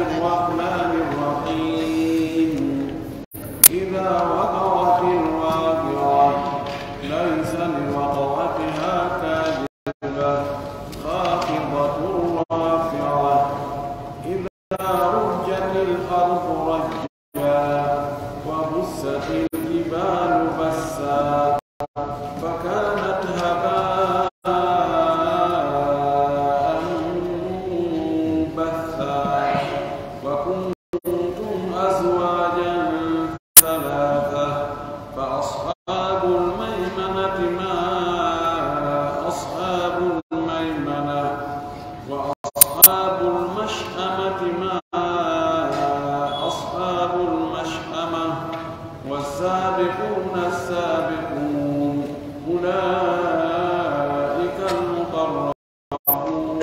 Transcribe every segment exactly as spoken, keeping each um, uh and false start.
الرحمن الرحيم. إذا وقعت الواقعة. ليس لوقعتها كاذبة. خافضة رافعة. إذا رجت الأرض رجا. وبست الجبال بسا. فكانت هباء منبثا. وكنتم أزواجا ثلاثة. فأصحاب الميمنة ما أصحاب الميمنة. وأصحاب المشأمة ما أصحاب المشأمة. والسابقون السابقون. أولئك المقربون.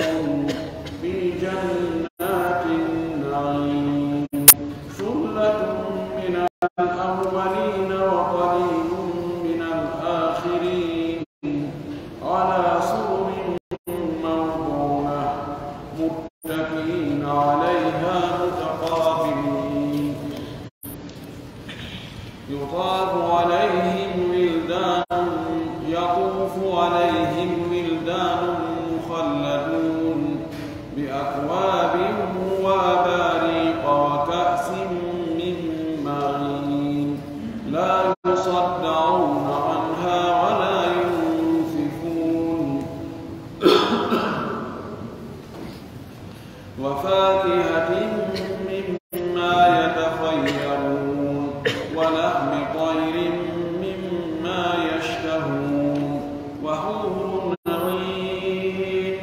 في جنات النعيم. ثلة من الأولين وقليل من الآخرين. على سرر موضونة. متكئين عليها متقابلين. يطاف عليهم ولدان، يطوف عليهم ولدان مخلدون بأكواب وأباريق وكأس من معين. لا يصدعون عنها ولا ينزفون. وفاكهة مما يتخيرون. ولحم طير مما يشتهون. وحور عين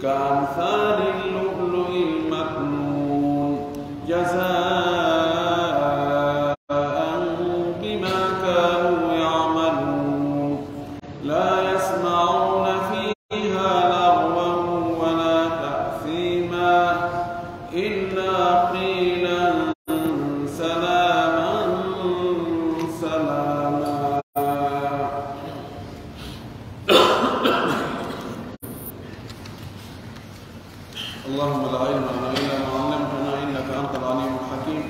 كأمثال اللؤلؤ المكنون. جزاء بما كانوا يعملون. لا يسمعون فيها لغوا ولا تأثيما. إلا قيلا سلاما سلاما. اللهم لا علم لنا إلا ما علمتنا إنك أنت العليم الحكيم.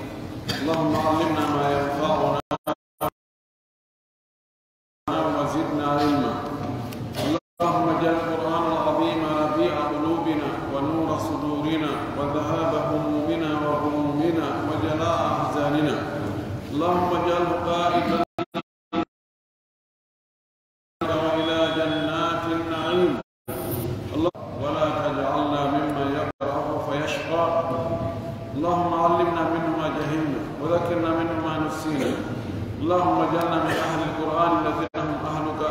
اللهم علمنا ما ينفعنا وزدنا علما. اللهم اجعل القرآن العظيم ربيع قلوبنا ونور صدورنا وذهاب همومنا وغمومنا وجلاء أحزاننا. اللهم اجعله قائدا وإلى جنات النعيم. اللهم ولا تجعلنا ممن يقرأه فيشقى. اللهم علمنا منه ما جهلنا وذكرنا منه ما نسينا. اللهم اجعلنا من أهل القرآن الذين هم أهلك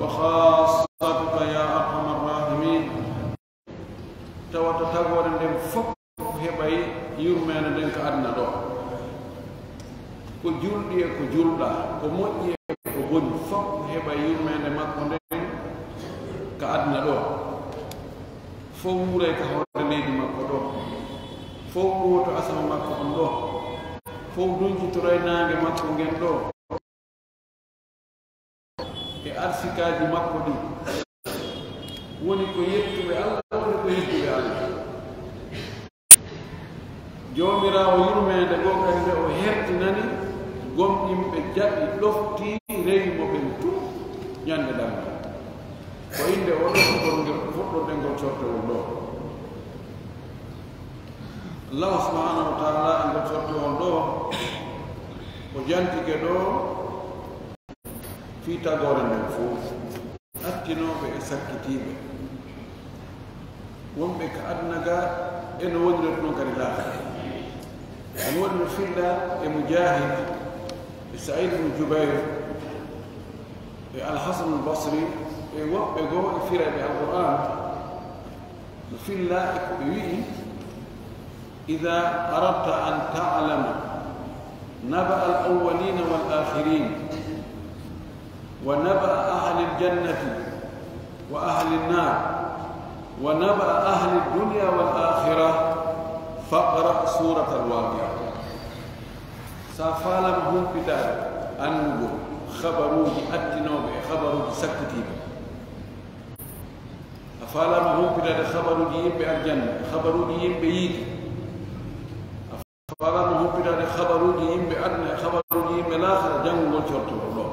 وخاصتك يا أرحم الراحمين. Tawata tagoore nden fof heɓay yurmeende nden ka aduna ɗo. Ko julɗi e ko julɗa, ko moƴƴi e ko boni, fof heɓay yurmeende makko nden ka aduna ɗo. Fof wuuray ka hoore leydi makko ɗo. Fof wuuro to asama makko on ɗo. Fof duncitoray naange makko ngen ɗo. E arsikaaji makko ɗi. Woni ko yettuɓe Allah, woni ko yettuɓe Allah. Joomiraawo yurmeende goo kadi nde o hertinani gomɗinɓe jaɓi ɗofti rewi mo ɓen tun ñande darngal. Ko innde o ɗo fuɗɗorngel, fuɗɗorɗen ngol cortewol ɗo. Allah subhanahu wa ta'ala e ngol cortewol ɗo, o jantike ɗo fii tagoore nden fof, attinooɓe e sakkitiiɓe. Wonɓe ka aduna ga, e no wonirta non kadi laakara. Ɗum waɗi no filla e Mujahid, e Sa'id ibn Jubair, e Al-Hasan al-Basri, e woɓɓe goo e firayɓe Al-Qur'an, no filla e ko ɓe wi'i, إذا أردت أن تعلم نبأ الأولين والآخرين، ونبأ أهل الجنة وأهل النار، ونبأ أهل الدنيا والآخرة، فاقرأ سورة الواقعة. Sa faalama humpitaade annugol habaruuji attinooɓe e habaruuji sakkitiiɓe, a faalama humpitaade habaruuji yimɓe aljanna, habaruuji yimɓe yiite, habaruuji yimɓe aduna e habaruuji yimɓe laakara, janngugol cortewol ɗo.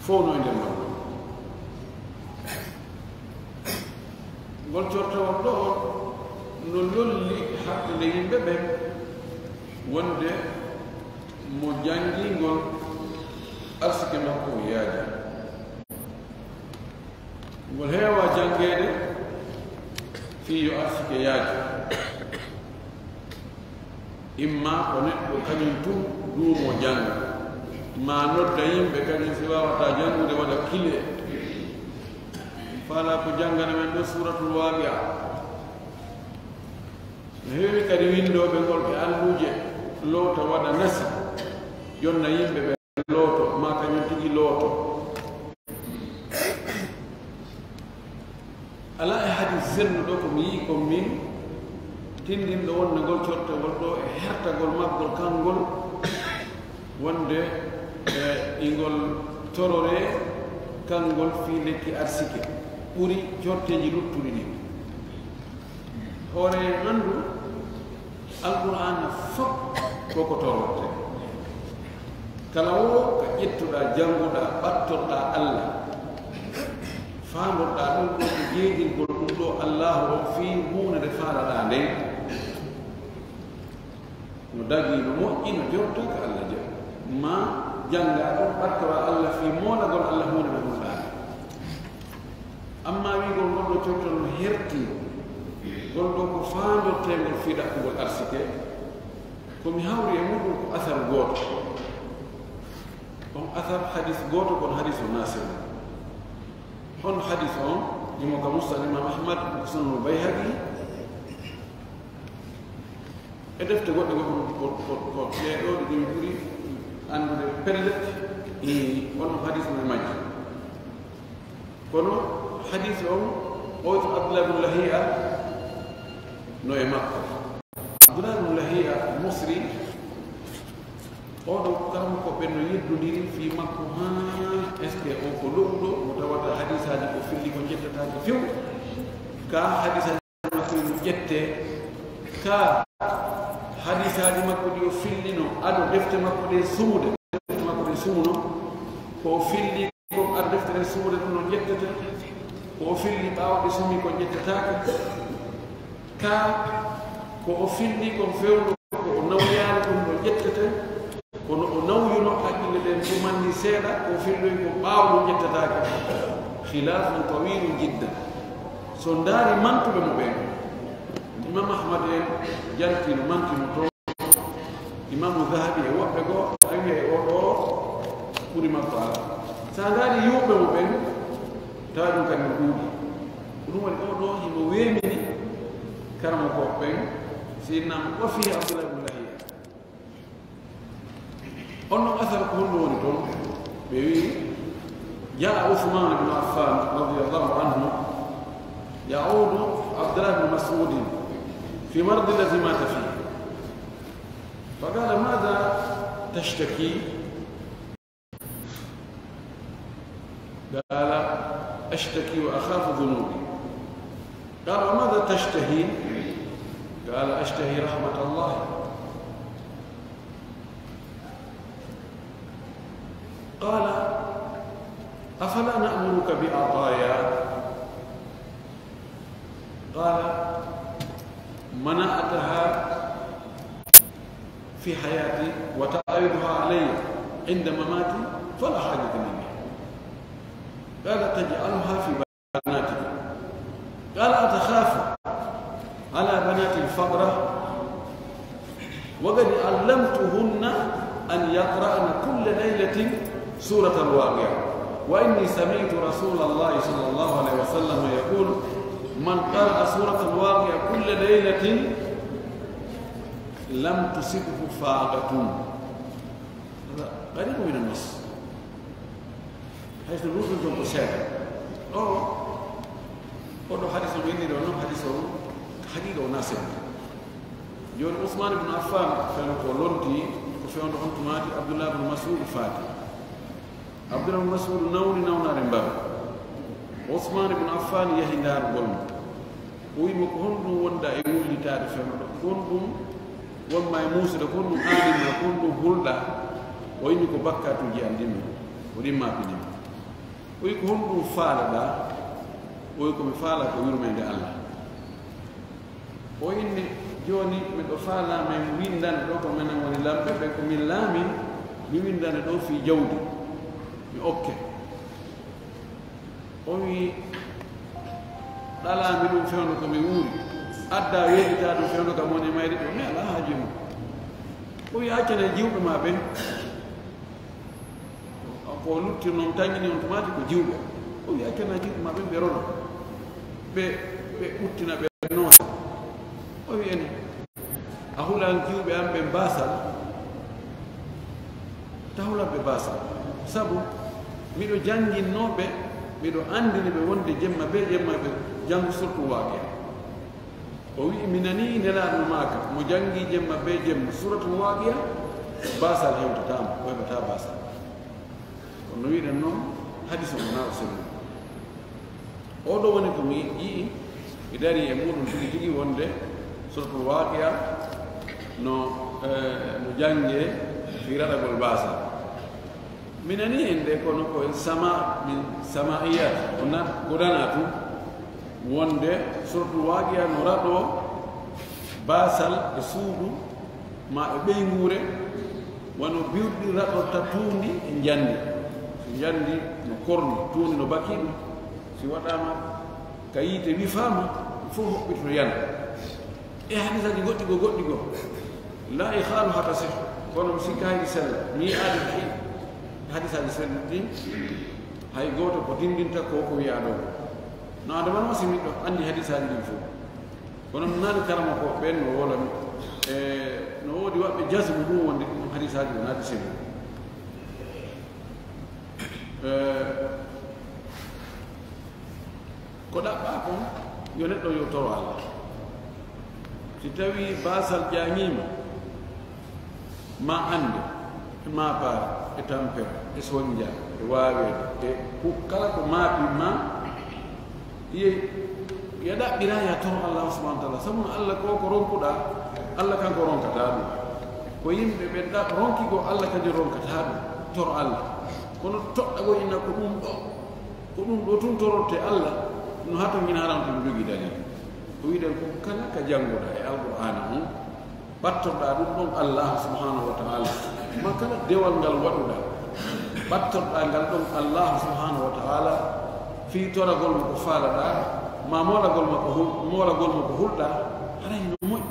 Fof no e nder maɓɓe. Ngol cortewol ɗo no lolli hakkunde yimɓe ɓen, wonde mo janngingol arsike makko o yaaji. Ngol heewa janngeede fii yo arsike yaaji. Imma ko neɗɗo kañum tun duumo jannga, ma nodda yimɓe kañum si waawataa janngude waɗa kile. Faalaa ko janngana men ɗo Suuratul Waaqi'a. No heewi kadi winndooɓe ngol ɓe alluuje loota waɗa nasi, jonna yimɓe ɓe looto, ma kañum tigi looto. Alaa e hadis sennuɗo ko mi yi'i kon min, tinndinɗo wonde ngol cortewol ɗo e hertagol maggol kanngol, wonde e ingol tororee kanngol fii lekki arsike ɓuri corteeji luttuɗi ɗin. Hoore en anndu, Alqur'aana fof ko ko torortee. Kala wo ka ƴettuɗaa, jannguɗaa, ɓattorɗaa Alla, faandoɗaa ɗum ɗo ko jeejingol ɗum ɗo Allaahu on fii huunde nde faalaɗaa nden, no dagii, no moƴƴi, no jewta ka Alla jaɓi. Ma janngaa ɗum, ɓattoraa Alla fii moolagol Alla huunde nde hulɗaa nde. Ammaa wi'ugol ngol ɗo cortewol no hertii, ngol ɗo ko faandorteengol fii ɗaɓɓugol arsike, ko mi hawri e muɗum ko asar gooto. On asar hadis gooto, kono hadis o naa selluɗo. Hono hadis on, himo ka Musnad Imam Ahmad, ko Sunanul Bayhaqi, e defte goɗɗe goɗɗe, ko, ko, ko, ko ɗee ɗoo ɗiɗi mi ɓuri anndude pellet, i, on hadis no e majji. Kono hadis on, o wiyetee Abdullah ibn Lahi'a no e makko. Abdullah ibn Lahi'a Musri, oo ɗoo karamokooɓe ɓen no yeddondiri fii makko, haa, est-ce que o ko lo'uɗo, mo tawata hadisaaji ko filli ko njettataake few, ka hadisaaji makko no ƴettee, ka hadisaaji makko ɗi o fillino ado defte makko ɗe sumude, defte makko ɗe sumuno, ko o filli ko ado defte ɗen sumude ɗum no ƴettete, ko o filli ɓaawo ɗe sumi ko ƴettetaake, ka ko o filli kon fewndo ko o nawyaali ɗum no ƴettete, kono o nawyuno haqqille ɗen tumanni seeɗa, ko o filloyi ko ɓaawo no ƴettetaake. Khilafun tawilun jiddan. So ndaari mantuɓe mo ɓen, Imam Ahmad en jaltino manti mo to. Imaamu Dahabi e woɓɓe goo, a wi'ay oo ɗoo ɓuri makko alaa. Sa ndaari yuɓɓe mo ɓen, tawa ɗum kadi no ɗuuɗi. Ko ɗum waɗi oo ɗoo himo weemini karamokooɓe ɓen, Seydina mo, wa fiihi Abdullah ibn Lahiya. On ɗon asar ko honɗum woni toon? Ɓe wi'i, جاء عثمان بن عفان رضي الله عنه يعود عبد الله بن مسعود في مرض الذي مات فيه. فقال: ماذا تشتكي؟ قال: أشتكي وأخاف ذنوبي. قال: وماذا تشتهي؟ قال: أشتهي رحمة الله. قال: أفلا نأمرك بعطايا؟ قال: منعتها في حياتي وتعرضها علي عند مماتي فلا حاجة لي بها. قال: تجعلها في بناتك. قال: أتخاف على بناتي الفقر وقد علمتهن أن يقرأن كل ليلة سورة الواقعة، وإني سمعت رسول الله صلى الله عليه وسلم يقول: من قرأ سورة الواقعة كل ليلة لم تصبه فاقة. هذا قريب من النص. Hay so luutnoo toon ko seeɗa. O, oɗo hadis o windiri on, noon hadis o haqiiqa o naa selluɗo. Jooni Usmaan ibn Affaan, fewndo ko lonti, ko fewndo on tumaati Abdullah ibn Mas'ud faati. Abdullah ibn Mas'ud nawni nawnaare mbaru. Usmaan ibn Affaan yahi ndaarugol mo. O wi'i mo, ko honɗum wonɗaa e wullitaade fewndo ɗo? Ko honɗum Wonma e muusude kon ɗum aaninma, kon ɗum hulɗa. O inni ko bakkatuuji an ɗimmi, o ɗimma pinima. O wi ko honɗum faalaɗa? O wi ko mi faala ko yurmeende Allah. O inni jooni miɗo faala min winndane ɗo ko menen woni lamɓe ɓe, ko min laami mi winndane ɗo fii jawdi, mi okke. O wi ɗalaami ɗum fewndo ko mi wuuri, adda weeɗita ɗum fewndo kam woni mayde ɗo, mi alaa haaju mum. O wi accane jiwɓe ma ɓen. Ko lutti noon tañini on tumaati ko jiwɓe. O wi accana jiwɓe ma ɓen ɓe rona. Ɓe ɓe ɓuttina ɓe noosa. O wi ene a hulan jiwɓe am ɓen baasal. Ta hulan ɓe baasal. Sabu miɗo jannginnoo ɓe, miɗo anndini ɓe wonde jemma bee jemma ɓe janngu surtout waaqiya. O wi'i mi nanii nelaaɗo maaka mo janngi jemma bee jemma suratul waaqiya, baasal hewtataa mo, o heɓataa baasal. Kono no wi'ɗen noon, hadis o wonaa o selli. Oo ɗoo woni ko mi yi'i, mi darii e muuɗum tigi tigi wonde suratul waaqiya no, eh, no janngee fii raɗagol baasal. Mi nanii en de kono ko en sama min samaiyat o nat godana tun wonde suratul waaqiya no raɗo baasal e suudu ma e ɓeynguure wano biwɗi raɗorta tuundi e njandi. So njandi no korni tuundi no baki ɗum si waɗama ka yiite wifaama ɗum fof hoɓɓitoto yana. E hadisaji goɗɗi go goɗɗi go la e haalu hata seh kono mi sikka haydi sella mi yi'aade e hadisaji sella ɗin hay gooto ko dindinta ko ko wi'aa ɗo. No adama no si miɗo anndi hadisaji ɗin fof kono mi naali karama ko ɓen no wolami e no woodi waɓɓe jasmu ɗum wonde ɗum hadisaji o naati sella. Ko ɗaɓɓaa kon yo neɗɗo yo toro Allah. Si tawii baasal ƴaañiima ma annde e maapaare e tampere e soñja e waaweede e kala ko maaɓi ma yeey ya ɗaɓɓiraa ya toro Allah subhanahu wa taala sabu no Allah ko ko ronkuɗaa Allah kanko ronkataa ɗum ko yimɓe ɓe ɗaɓ ronki goo Allah kañum ronkataa ɗum toro Allah kono toɗɗagol ina ko ɗum ɗo Ko ɗum ɗoo tun torortee Alla no hatonjina haram ko ɗum jogii dalil. Ko wi'den ko kala ka janngoɗaa e Alqur'aana on, ɓattorɗaa ɗum ɗon Allaahu subhaanahu wa ta'aala, maa kala dewal ngal waɗuɗaa, ɓattorɗaa ngal ɗon Allaahu subhaanahu wa ta'aala fii toragol mo ko faalaɗaa, maa moolagol mo ko hul-, moolagol mo ko hulɗaa, haray no moƴƴi.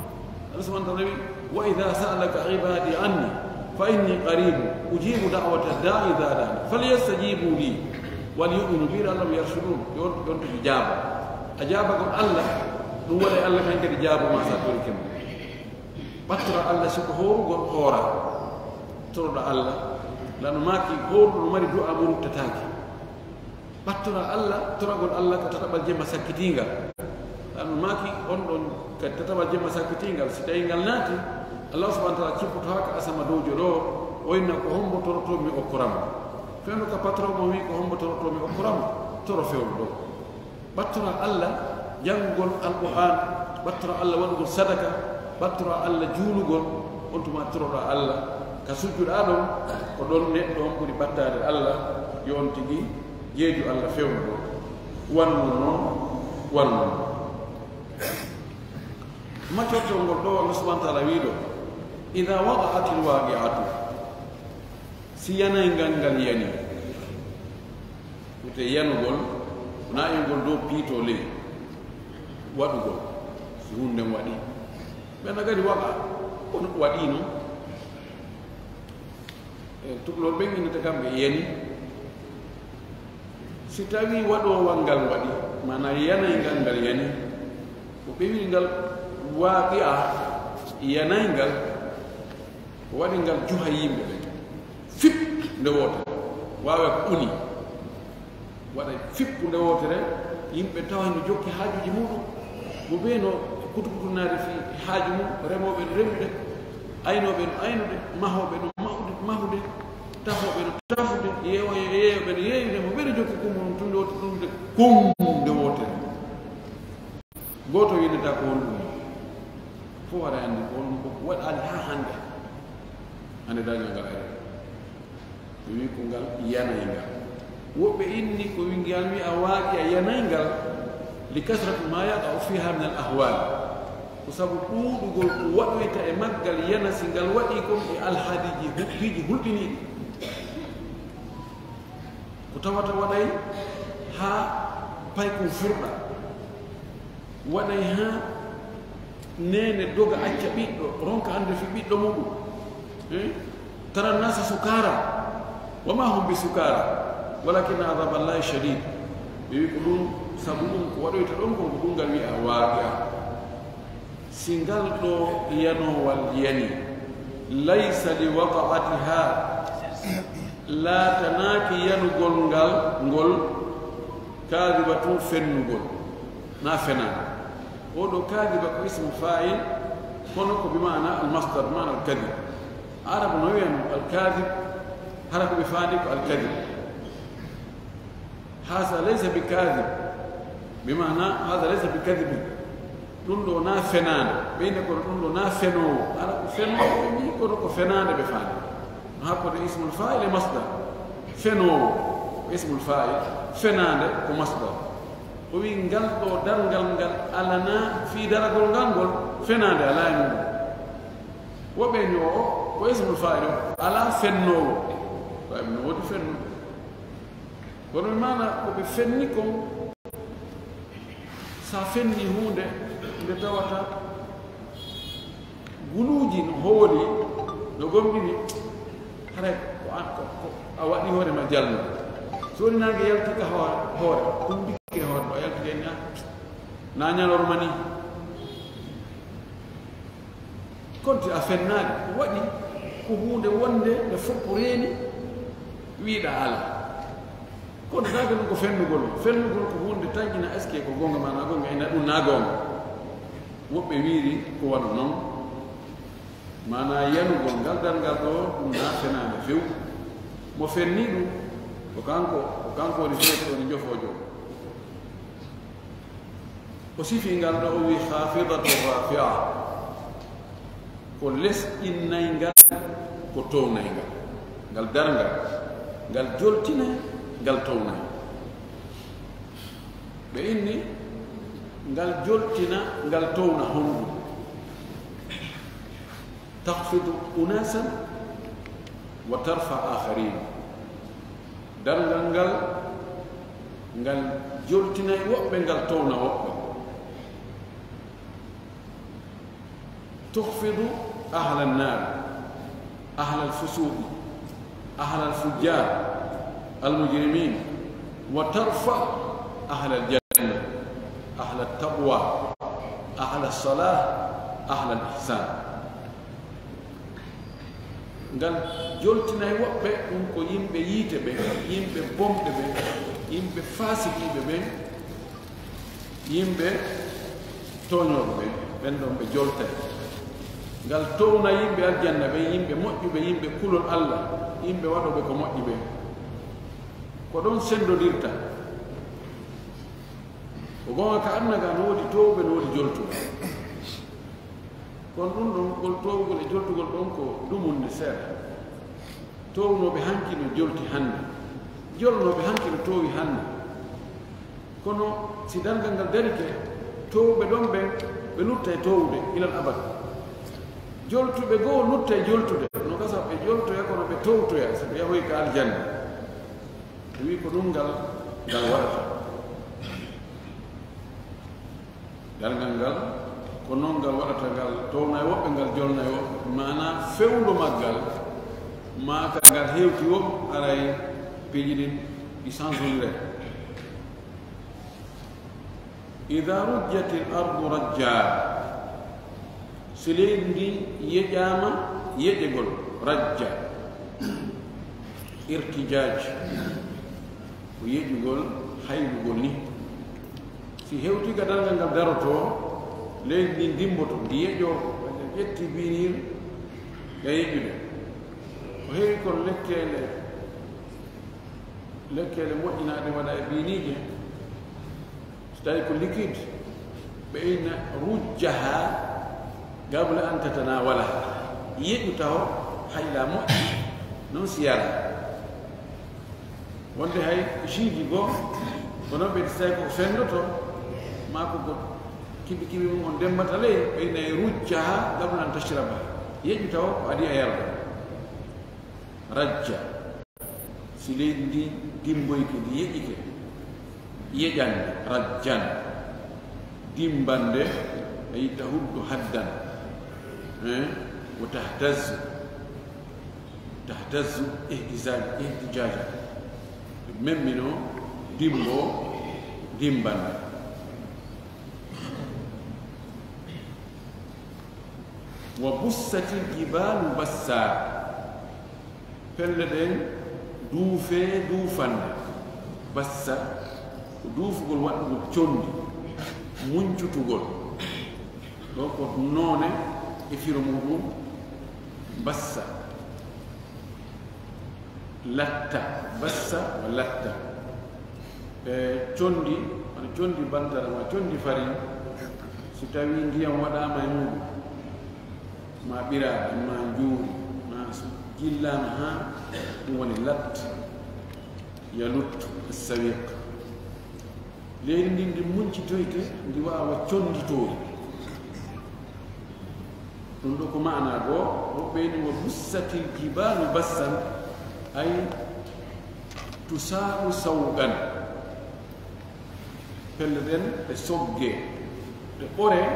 Allah subhanahu wa ta'ala wi, "Wa idha sa'alaka ibadi anni fa inni qaribun ujibu da'wata da'i idha da'an falyastajibu li wal yu'minu bi la'allahum yarshudun." Yon, yon to ijaaba. Ajaba kon Allah, ɗum waɗa Allah kan kadi jaabo ma sa tori kemo. Ɓattora Allah siko hoorugol hoora. Toroɗa Allah, lano maaki hoorɗo no mari du'a mo ruttataake. Ɓattora Alla, toragol Alla ka tataɓal jemma sakkitiingal. Ɗan maaki on ɗon ka tataɓal jemma sakkitiingal, si tawii ngal naati, Allah subhanahu wa ta'ala cippoto haa ka asama dowjo ɗo, o inna ko hombo toroto mi okkoramo. Fewndo ka patron mo wi ko hombo toroto mi okkoramo, toro fewndo ɗo. Ɓattora Alla janngugol Alqur'aan, ɓattora Alla waɗugol sadaka, ɓattora Alla juulugol, on tuma toroɗa Alla ka sujjuɗa ɗon, ko ɗon neɗɗo on ɓuri ɓattaade Alla, yo on tigi jeeju Alla fewndo ɗo. Wannu noon, wannu noon. Maccortol ngol ɗo, Allah subhanahu wa ta'ala wii ɗo, "Idha waqa'atil waqi'atu." Si yanayngal ngal yani, wute yanugol, wona yangol dow piito ley, waɗugol, si hunden waɗi. Ɓen agadi waqa, kono waɗi noon. E, tukulor ɓen innata kamɓe yani. Si tawii waɗoowal ngal waɗi, maanaa yanayngal ngal yani, ko ɓe wii ngal waaqi'a yanayngal, ko waɗi ngal juha yimɓe ɓen. Fip nde wootere, waawa ko uni. Waɗa fippu nde wootere, yimɓe tawa no jokki haajuuji muuɗum. Mo bee no kutukutunaade fii haaju mum, remooɓe no remude, aynooɓe no aynude, mahooɓe no mahude, mahude, tafooɓe no tafude, yeewoye-, yeeyooɓe no yeeyude, mo bee no jokki kummum tun nde wootere, ɗum nde kummum nde wootere. Gooto winndata ko honɗum. Fof waɗa anndi ko, on ko waɗaali haa hannde. Hannde darngal ngal ari. Ɓe wi ko ngal yanay ngal. Woɓɓe inni ko wi ngal wi'a waaqi'a yanay ngal, li kasrati ma yaqa fiha min al ahwal. Ko sabu ɗuuɗugol ko waɗoyta e maggal yana si ngal waɗii kon e alhaadiiji hu-, piiji hulɓiniiɗi. Ko tawata waɗay haa paykun furɗa. Waɗay haa neene doga acca ɓiɗɗo, ronka annde fii ɓiɗɗo muɗum. Eh? Tara nasa sukara, wa ma hum bi sukara, walakin adhaballahi shadid. Ɓe wi ko ɗum, sabu ɗum ko waɗoyta ɗon kon ko ɗum ngal wi'a waaqi'a. Si ngal ɗo yanoowal yani, laysa li waqa'atiha, laatanaaki yanugol ngal ngol, kaadibatun fennugol, na fenaande. Oo ɗoo kaadiba ko ismu fa'il, kono ko bi maana al masdar, bi maana al kadib. Arab no wi'ano al kadib, hara ko ɓe faandi ko al kadib. Haza laysa bi kadib, bi maana haza laysa bi kadibin. Ɗum ɗo na fenaande. Ɓe inni kono ɗum ɗo na fenoowo. Hara ko fenoowo ɓe mbii, kono ko fenaande ɓe faandi. No hakkunde ismul fa'il e masdar. Fenoowo ko ismul fa'il, fenaande ko masdar. O wi ngal ɗo darngal ngal alanaa fii daragol ngal ngol, fenaande alaa e mum. Woɓɓe ni o, o ko ismul fa'il o, alaa fennoowo. Fa'il no woodi fennude. Kono maana ko ɓe fenni kon, sa fenni huunde nde tawata guluuji no hooli, no gomɗini, haray ko an, ko, ko a waɗi hoore ma jalno. So woni naange yalti ka hoore, hoore, ɗum dikke hoore, ɗo yalti den na, na ñalorma ni. Konti a fennaali, ko waɗi ko huunde wonde nde fof ko reeni, wiiɗa ala. Kono naade ɗum ko fennugol. Fennugol ko huunde tan ina est-ce que ko goonga ma na goonga, ina ɗum na goonga. Woɓɓe wiiri ko wano noon. Maanaa yanugol ngal darngal ɗo, ɗum na fenaande few. Mo fenni ɗum, ko kanko, ko kanko woni feeto, woni njofoojo. O sifi ngal ɗo, o wi khafidatu rafi'a. Ko lesɗinnay ngal, ko townay ngal. Ngal darngal, ngal joltinay, ngal townay. Ɓe inni, ngal joltina, ngal towna honɗum? Takhfidu unasan wa tarfa akharin. Darngal ngal, ngal joltinay woɓɓe, ngal towna woɓɓe. تخفض أهل النار، أهل الفسوق، أهل الفجار، المجرمين، وترفع أهل الجنة، أهل التقوى، أهل الصلاة، أهل الإحسان. Ngal joltinay woɓɓe, ɗum ko yimɓe yiite ɓe, yimɓe bonɓe ɓe, yimɓe faasiqiiɓe ɓe, yimɓe tooñooɓe ɓe, ɓen ɗon ɓe joltay. Ngal towna yimɓe aljanna ɓe, yimɓe moƴƴuɓe, yimɓe kulol Allah, yimɓe waɗooɓe ko moƴƴi ɓe. Ko ɗon senndodirta. Ko goonga ka aduna ka no woodi toowuɓe, no woodi joltuɓe. Kono ɗum ɗon, ngol toowugol e joltugol ɗon ko dumunde seeɗa. Toownooɓe hanki no jolti hannde, jolnooɓe hanki no toowi hannde. Kono si darngal ngal darike, toowuɓe ɗon ɓen, ɓe luttay toowude ilal abad. Joltuɓe goo luttay joltude, no gasa ɓe joltoya, kono ɓe toowtoya, si ɓe yahoyi ka aljanna. O wi ko ɗum ngal, ngal waɗata. Darngal ngal, ko noon ngal waɗata, ngal towna e woɓɓe, ngal jolna e woɓɓe. Maanaa fewndo maggal, maa ka ngal hewti wo, haray piiji ɗin ɗi changeondiray. Ida rujjatil ardu rajja. So leydi ndin yeƴaama yeƴegol, rajja, irtijaaj, ko yeƴugol, haylugol ni. Si hewtii ka darngal ngal darotoo, leydi ndin dimmboto, ndi yeƴoo, ƴetti biinir, ga yeƴude. Ko heewi kon lekkeele, lekkeele moƴƴinaaɗe waɗa e biiniije, so tawi ko liquide, ɓe inna rujjaha, Qabla an tatanawalaha, yeƴu taho hay la moƴƴi, non si yara. Wonde hay juge goo, kono ɓe say ko fendoto, maa ko goɗɗo. Kiɓi kiɓi mum on dembata ley, ɓe nay rujjaha qabla an tashrabaha. Yeƴu taho ko adi a yarda. Rajja. Si leydi ndi dimboyke, ndi yeƴike, yeƴande, rajjan, dimbande, ay tahuddu haddan, eh, wo tahtazzu, tahtazzu ihtizaj-, ihtijaja, memmino, dimbo, dimbande. Wa bussatil jibalu bassa. Pelle ɗen duufee duufande. Bassa ko duufugol waɗugol condi, muncutugol. Ɗo ko noone e firo muɗum bassa. Latta, bassa wa latta. E condi, wano condi bantara ma condi farin, si tawi ndiyam waɗaama e muɗum, ma ɓiraade, ma njuuri, ma so jillaama haa ɗum woni lat, ya luttu, sawiq. Leydi ndin ndi muncitoyte, ndi waawa conditoori. Ɗum ɗo ko maana goo, woɓɓe ni wa bussatil jibalu bassan, ay tusaabu sawqan. Pelle ɗen ɗe soggee, ɗe ɓoree,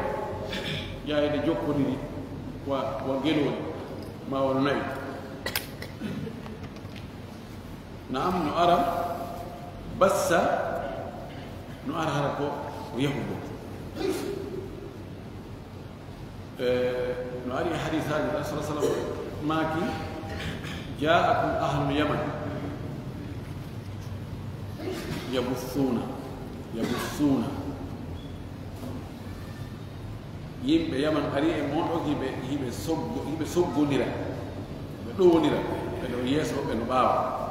ƴaayde jokkodiri wa, wa gelooɗi, ma wano na'i. Naam, no ara bassa, no ara hara ko, ko yahugo. E, no ari e hadisaaji, Rasul sallallahu alaihi wasallam maaki, "Ja'akum ahlul Yaman, yabussuna, yabussuna." Yimɓe Yaman ari e mooɗon, hiɓe, hiɓe soggo-, hiɓe soggondira, ɓe ɗowondira, ɓe ɗo yeeso, ɓe ɗo ɓaawo.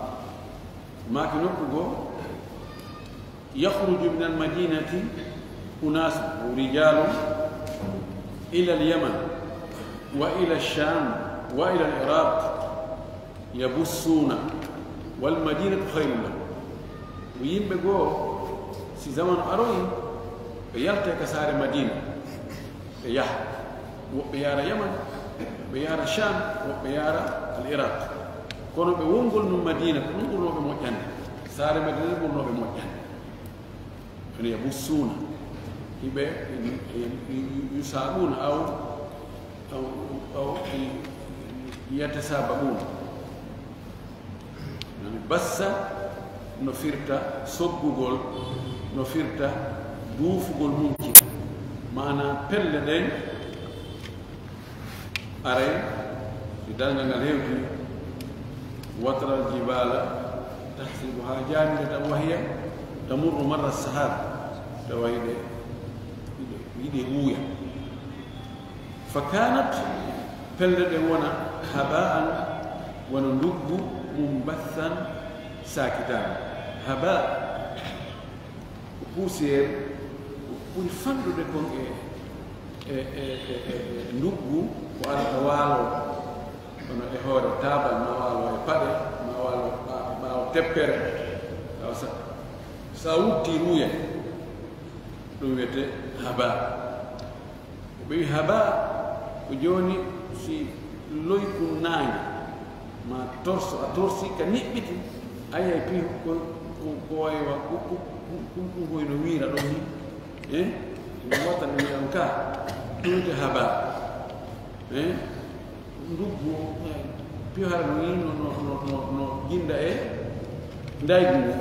Maaki nokku goo, "Yakhruju min al-madinati unasun aw rijalun ila al-Yaman wa ila al-Sham wa ila al-Iraq yabussuna wal madinatu khayrun lahum." Ko yimɓe goo, si zamanu aroyi, ɓe yalta ka saare Madina, ɓe yaha. Woɓɓe yaara Yaman, woɓɓe yaara Sham, woɓɓe yaara Al Iraq. Kono ɓe wongol nun Madina, ko ɗum ɓurnooɓe moƴƴande. Saare Madina ɓurnooɓe moƴƴande. Kono yabussuuna, hiɓe, yu-, yu-, yu-, yusaaɓuuna aw, aw, aw, yatasaabaɓuuna. Nani bassa no firta soggugol, no firta duufugol mum ci. Maanaa pelle ɗen aray, si darngal ngal hewti, "Wa taral jibaala tahsibuhaa jaamidatan wa hiya tamurru marra sahab." Tawa hiɗe, hiɗe, hiɗe wuuya. Fa kaanat, pelle ɗen wona, haba'an, wano nduggu, mumbathan, saakitaango. Haba, ko poussière, ko ɓuri fanɗude kon e, e, e, e, e, e nduggu, ko arata waaloo, kono e hoore taabal, ma waaloo e paɗe, ma waaloo ɓa-, ɓaawo teppere, tawa sa, sa wutti ruuya, ɗum wiyetee haba. Ko ɓe wi haba, ko jooni si loykun naange, ma torso, a torsi ka niɓɓiti, a yiyay piihu ko, ko, ko wayi wa, ko, ko, ko, ko, ko hoyno wiira ɗon ni. Eh? Ɗum watta ɗum wi'an ka, ɗum wiyetee haba. Eh? Nduggu, eh, piihu hara no ni, no, no, no, no, no jinda e ndaygu ngu.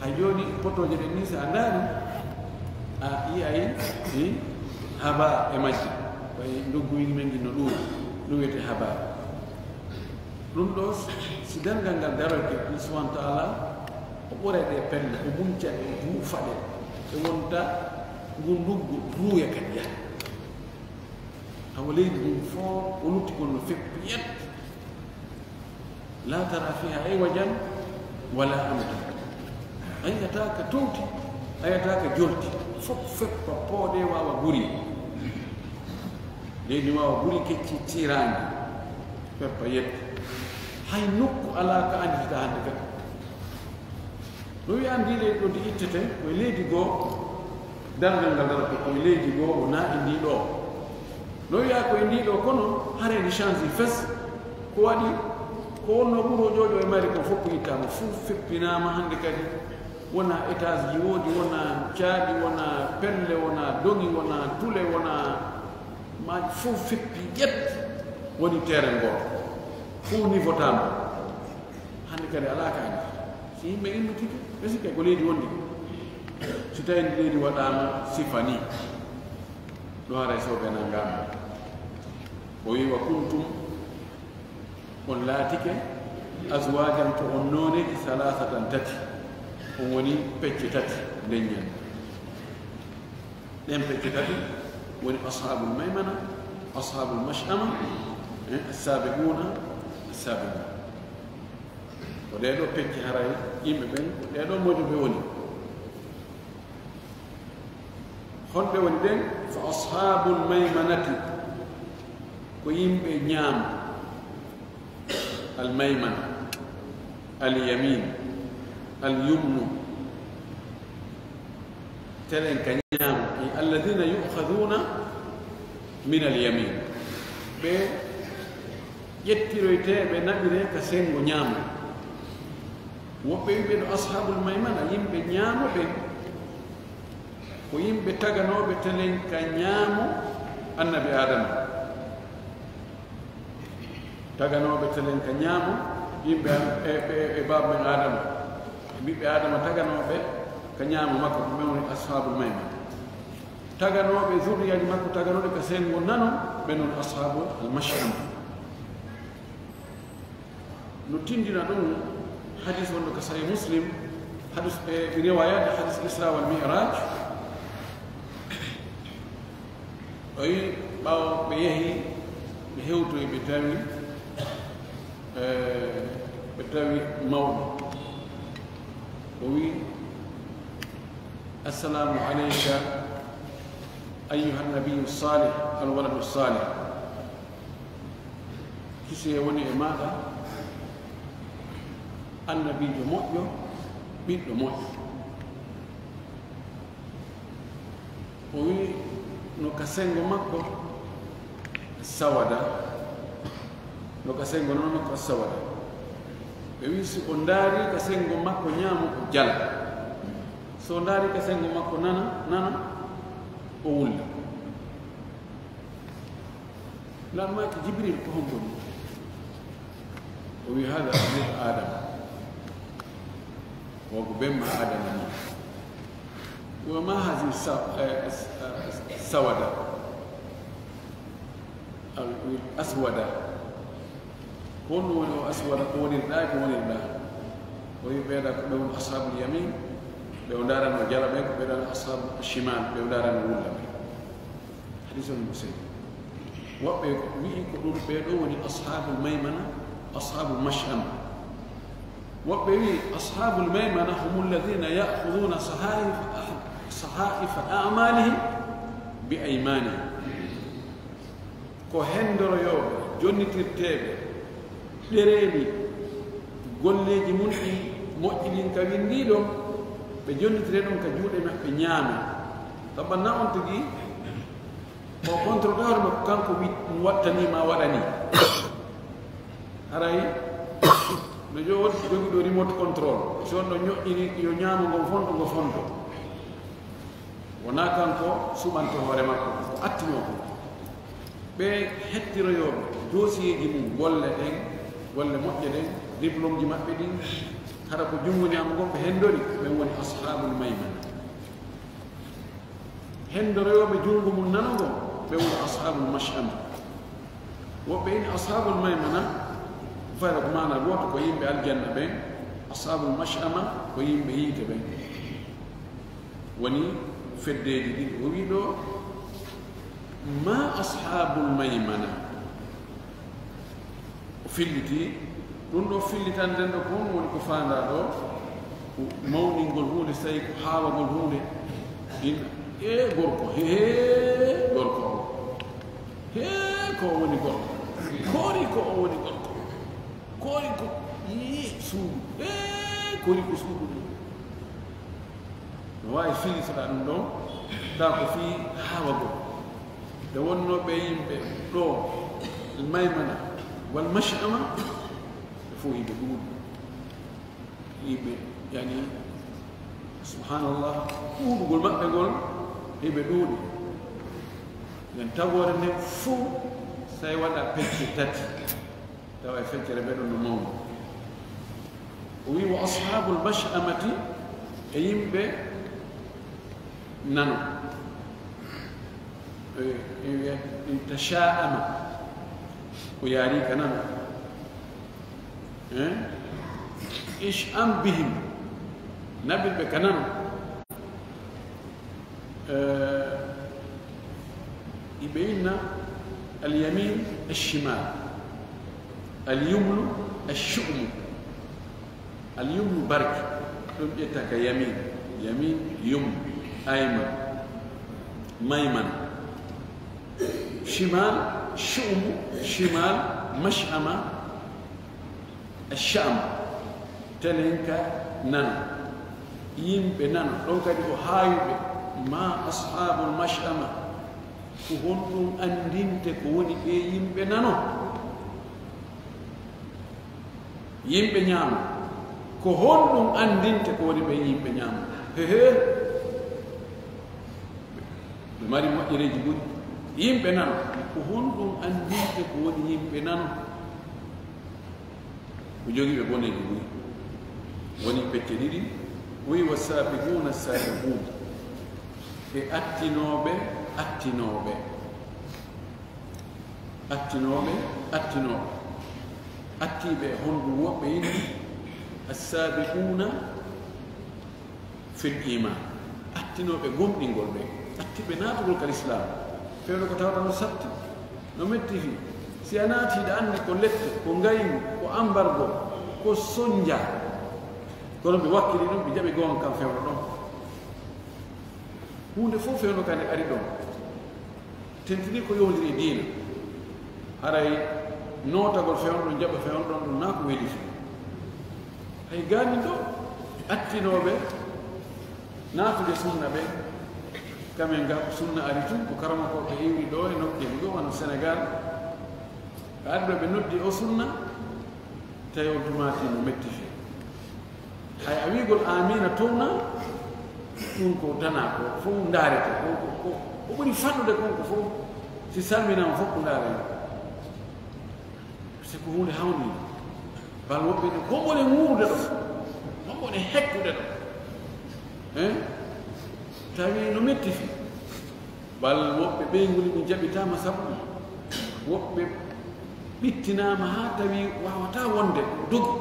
Hay jooni potooje ɗen ni, si a ndaari, a yi'ay, eh, haba e majje. Ɓay nduggu wi men ngin no ɗuuɗi, ɗum wiyetee haba. Ɗum ɗo, si darngal ngal daroyke, ɗum subhanahu wa ta'ala, o ɓuray ɗe pelle, o munca ɗe, o duufa ɗe, ɗe wonta ngu nduggu ruuya kadi yaha. Hawa leydi ndin fof o lutti kon no feppi yet. La tara fiha iwajan wala amta. A yi'ataa ka towti, a yi'ataa ka jolti. Fof feppa pooɗe waawa guri. Leydi waawa ɓuri kecci tiiraange, peppa yetta. Hay nokku alaa ka annditata hannde kadi. No wiya anndi leydi ɗo ndi ittete, ko e leydi goo, darngal ngal darata ko e leydi goo, wonaa e ndi ɗo. No wiya ko e ndi ɗo, kono hare ndi change fes. Ko waɗi, ko wonno ɓuro ƴoƴo e mari ko fof ko ittaama, fof feppinaama hannde kadi. Wonaa étage ji woodi, wonaa caaɗi, wonaa pelle, wonaa doŋi, wonaa tule, wonaa maaji, fof feppi ƴet, woni terrain gooto, fof nivotaama. Hannde kadi alaa ka anndi. Si yimɓe immitike, ɓe sikka ko leydi wondi. Si tawi ndi leydi waɗaama sifa ni, ɗo haray soɓe nanngaama. O wi, "Wa kuntum," on laatike, "azwajan," ko on nooneeji, "salasatan," tati. On woni pecce tati nden ñande. Ɗen pecce tati woni ashabul maymana, ashabul mash'ama, eh, as-sabiquna, as-sabiqun. Ko ɗee ɗoo pecce haray yimɓe ɓen, ko ɗee ɗoo mojo ɓe woni. Honɓe woni ɓen? Fa ashabul maymanati, ko yimɓe ñaamo. Al maymana, al yamin, al yumnu. Telen ka ñaamo. Alladhina yu'khadhuna min al yamin. Ɓe ƴettiroytee, ɓe naɓiree ka senngo ñaamo. Woɓɓe wiɓe ɗo ashabul maymana, yimɓe ñaamo ɓen, ko yimɓe taganooɓe telen ka ñaamo annabi Aadama. Taganooɓe telen ka ñaamo yimɓe am-, e, e, e baaba men Aadama. Ɓiɓɓe Aadama taganooɓe ka ñaamo makko, ko ɓen woni ashabul maymana. Taganooɓe zurriyaaji makko, taganooɓe ka senngo nano, ɓen woni ashabu al mash'ama. No tindina ɗum hadis wonɗo ka Sahih Muslim, hadis, e, riwayat hadis Isra wal Mi'raj. O wi, ɓaawo ɓe yehi, ɓe hewtoyi, ɓe tawi, e, ɓe tawi mawɗo. O wi, "Assalamu alayka ayyuhan nabiyyu salih, al waladu salih." Kisiyee woni e maaɗa, annabiijo moƴƴo, ɓiɗɗo moƴƴo. O wi, no ka senngo makko sawada, no ka senngo nano makko sawada. Ɓe wi, si o ndaari ka senngo makko ñaamo, o jala. So o ndaari ka senngo makko nana, nano, o wulla. Lan maaki Jibril, ko honko ni? O wi, "Hada abnu Adam." O ko ben ma Adama ni. Wa ma hazi sa-, eh, s-, eh, sawada? Al-, aswada. Ko honno woni o aswada? Ko wonirɗa, ko wonirɗa? O wi, ɓeeɗa ko ɓe woni ashabul yamin, ɓe o ndaarano jala ɓen, ko ɓeeɗa ashabul shimal, ɓe o ndaarano wulla ɓen. Hadis on Muslim. Woɓɓe wi'i ko ɗum, ɓee ɗoo woni ashabul maymana, ashabul mash'ama. Woɓɓe wi'i ashabul maymana humul ladhina ya'khudhuna sahaifa, sahaifa a'malihim bi aymanihim. Ko hendoroyooɓe, jonnitirteeɓe ɗereeli golleeji mun ɗi moƴƴi ɗin ka winndii ɗon, ɓe jonnitire ɗum ka juuɗe maɓɓe ñaamo. Tabanna on tigi, o contrôle hoore makko, kanko wi-, wattanii ma waɗanii. Haray no jo-, jogi ɗo remote control. Si on ɗo ñoƴƴini, yo ñaamo ngon fonto, ngo fonto. Wonaa kanko suɓanto hoore makko, ko attinoo ko. Ɓe hettiroyooɓe dossier ji mum, golle ɗen, golle moƴƴe ɗen, diplôme ji maɓɓe ɗin, hara ko junngo ñaamo ngon ɓe hendori, ɓen woni ashabul maymana. Hendoroyooɓe junngo mum nano ngon, ɓe woni ashabul mash'ama. Woɓɓe ini ashabul maymana, fayda ko maana gooto, ko yimɓe aljanna ɓen, ashabul mash'ama ko yimɓe yiite ɓen. Woni feddeeji ɗiɗi. O wi ɗo, "Ma ashabul maymana?" O filliti ɗum ɗo, fillitande ɗo ko honno woni ko faandaa ɗo, ko mawningol huunde, so tawi ko haawagol huunde. In, e gorko, he, he, gorko o. He, o woni gorko. Koori ko o woni gorko. Koori ko, ii, suudu. Ee, koori ko suudu ɗum. No waawi filisata ɗum ɗon, taa ko fii haawagol. Nde wonnoo ɓe yimɓe ɗo, Maymana, wal Mash'ama, ɓe fof yimɓe ɗuuɗi. Yimɓe, yani, subhanallah, ɗuuɗugol maɓɓe ngol, yimɓe ɗuuɗi. Nden tagoore nden fof, so tawi waɗa pecce tati, tawa e feccere ɓe ɗon no mawni. O wi, "Wa ashabul mash'amati", e yimɓe nano. E, e, e, tasha'ama. O yaari ka nano. Eh? Ish'am bihim. Nabil ɓe ka nano. Eh, iɓe inna al-yamin, al-shimal. Al-yumnu, al-shu'mu. Al-yumnu barki, ɗum ƴetta ka yamin, yamin, yumnu, ayman, mayman. Shimal, shu'mu, shimal, mash'ama, ash-sha'm. Telen ka nano. Yimɓe nano, ɗon kadi ko haayuɓe, ma ashabul mash'ama. Ko honɗum anndinte ko woni ɓe yimɓe nano? Yimɓe ñaamo. Ko honɗum anndinte ko woni ɓe yimɓe ñaamo? Hehe. Ɓe mari moƴƴereeji ɓuri. Yimɓe nano. Ko honɗum anndinte ko woni yimɓe nano? Ko jogii ɓe boneeji ɓuri. Woni pecce ɗiɗi. Wi wa saabiquuna saabiquun. E attinooɓe, attinooɓe. Attinooɓe, attinooɓe. Attiiɓe e honɗum woɓɓe yimɓe? Assaabiquuna fil iman. Attinooɓe gomɗingol ɓe. Attiiɓe naatugol ka lislaam. Fewndo ko tawata no satti, no metti fii. Si a naati, hiɗa anndi ko lette, ko ngaygu, ko ambargo, ko sonja. Kono ɓe wakkili ɗum, ɓe jaɓi goonga kan fewndo ɗon. Huunde fof fewndo ka nde ari ɗon. Tentini ko yowndiri e diina. Haray nootagol fewndo ɗon, jaɓa fewndo ɗon, ɗum naa ko weli fii. Hay gaanin ɗo, attinooɓe naatude sunna ɓe, kamen ga ko sunna ari tun, ko karamokooɓe iwri ɗo e nokkeeji ɗo, wano Senegal. Ɓe ari ɗo, ɓe noddi o sunna, tawi on tumaati no metti fii. Hay a wi'gol aamiina towna, ɗum ko dana, ko fof ndaarete, ko, ko, ko, ko ɓuri fanɗude kon ko fof, si salminaama fof ko ndaaree. C'est que huunde hawniinde. Bal woɓɓe ne, hombo ne wuurude ɗo? Hombo ne hekkude ɗo? Hein? Tawi no metti fii. Bal woɓɓe ɓeyngu ni ɗum jaɓitaama sabu ɗum. Woɓɓe ɓittinaama haa tawi waawataa wonde, dogi.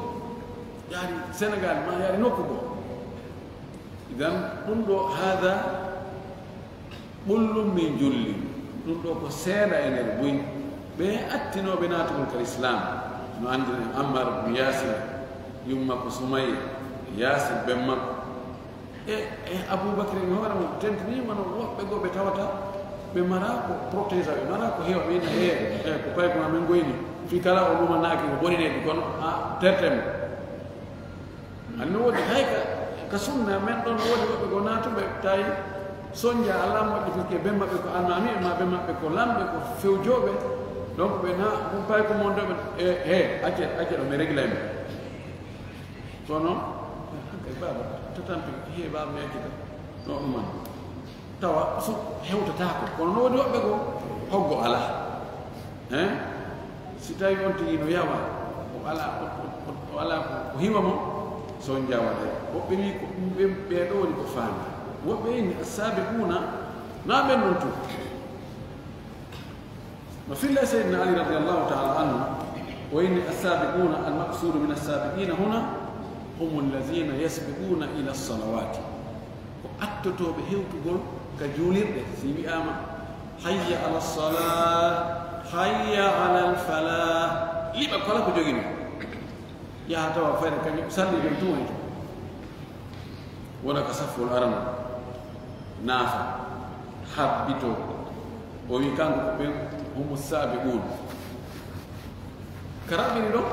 Yaari Senegal maa yaari nokku goo. Idan ɗum ɗo haada ɓullum min julli. Ɗum ɗo ko seeɗa e nder buy. Ɓe attinooɓe naatugol ka Islaam. No anndiri Ammar ibn Yaasir, yumma ko Sumayya, Yaasir ben makko. E, e Abubakar en hoore mum tentini, wano woɓɓe goo ɓe tawata ɓe mara ko protégé, ɓe mara ko heewa, ɓe ina heewa, e ko pay ko amen goyni, fii kala o luma naaki ko boni nde, kono a tertemo. Anno woodi hay ka, ka sunna men ɗon woodi woɓɓe goo naatuɓe tawi sonja alaa moƴƴi, puisque ben maɓɓe ko almaami, ma ben maɓɓe ko lamɓe, ko fewjooɓe, donc ɓe na, ɗum pay ko mondooɓe, e, he, acce, acce ɗo, mi réglé mi. Kono, hankay baaba, tatampi, he baaba, mi accita. No ɗum man. Tawa, so hewtataako. Kono no woodi woɓɓe goo, hoggo alaa. Hein? Si tawi on tigi no yawa, o alaa, o, o, o, o alaa ko, ko hiwa mo, so on njawa de. Woɓɓe wi ko ɗum ɓe, ɓee ɗoo woni ko faami. Woɓɓe inni, "Assaabiquuna, na ɓen ɗon tun." No filla Seydina Ali radiyallahu ta'ala anhu, o inni, "Assaabiquuna, al-maqsuudu min assaabiqiina huna, humu allaziina yasbiquuna ila salawaati." Ko attotooɓe hewtugol ka juulirɗe, si wi'aama, "Hayya ala salah, hayya ala al falah." Liɓa kala ko joginoo. Yaha tawa fayda kañum salli ɗon tun woni to. Wona ka saffol arano. Naafa. Habbito. O wi kanko ko ɓen هم السابقون. Ka raɓɓini ɗon,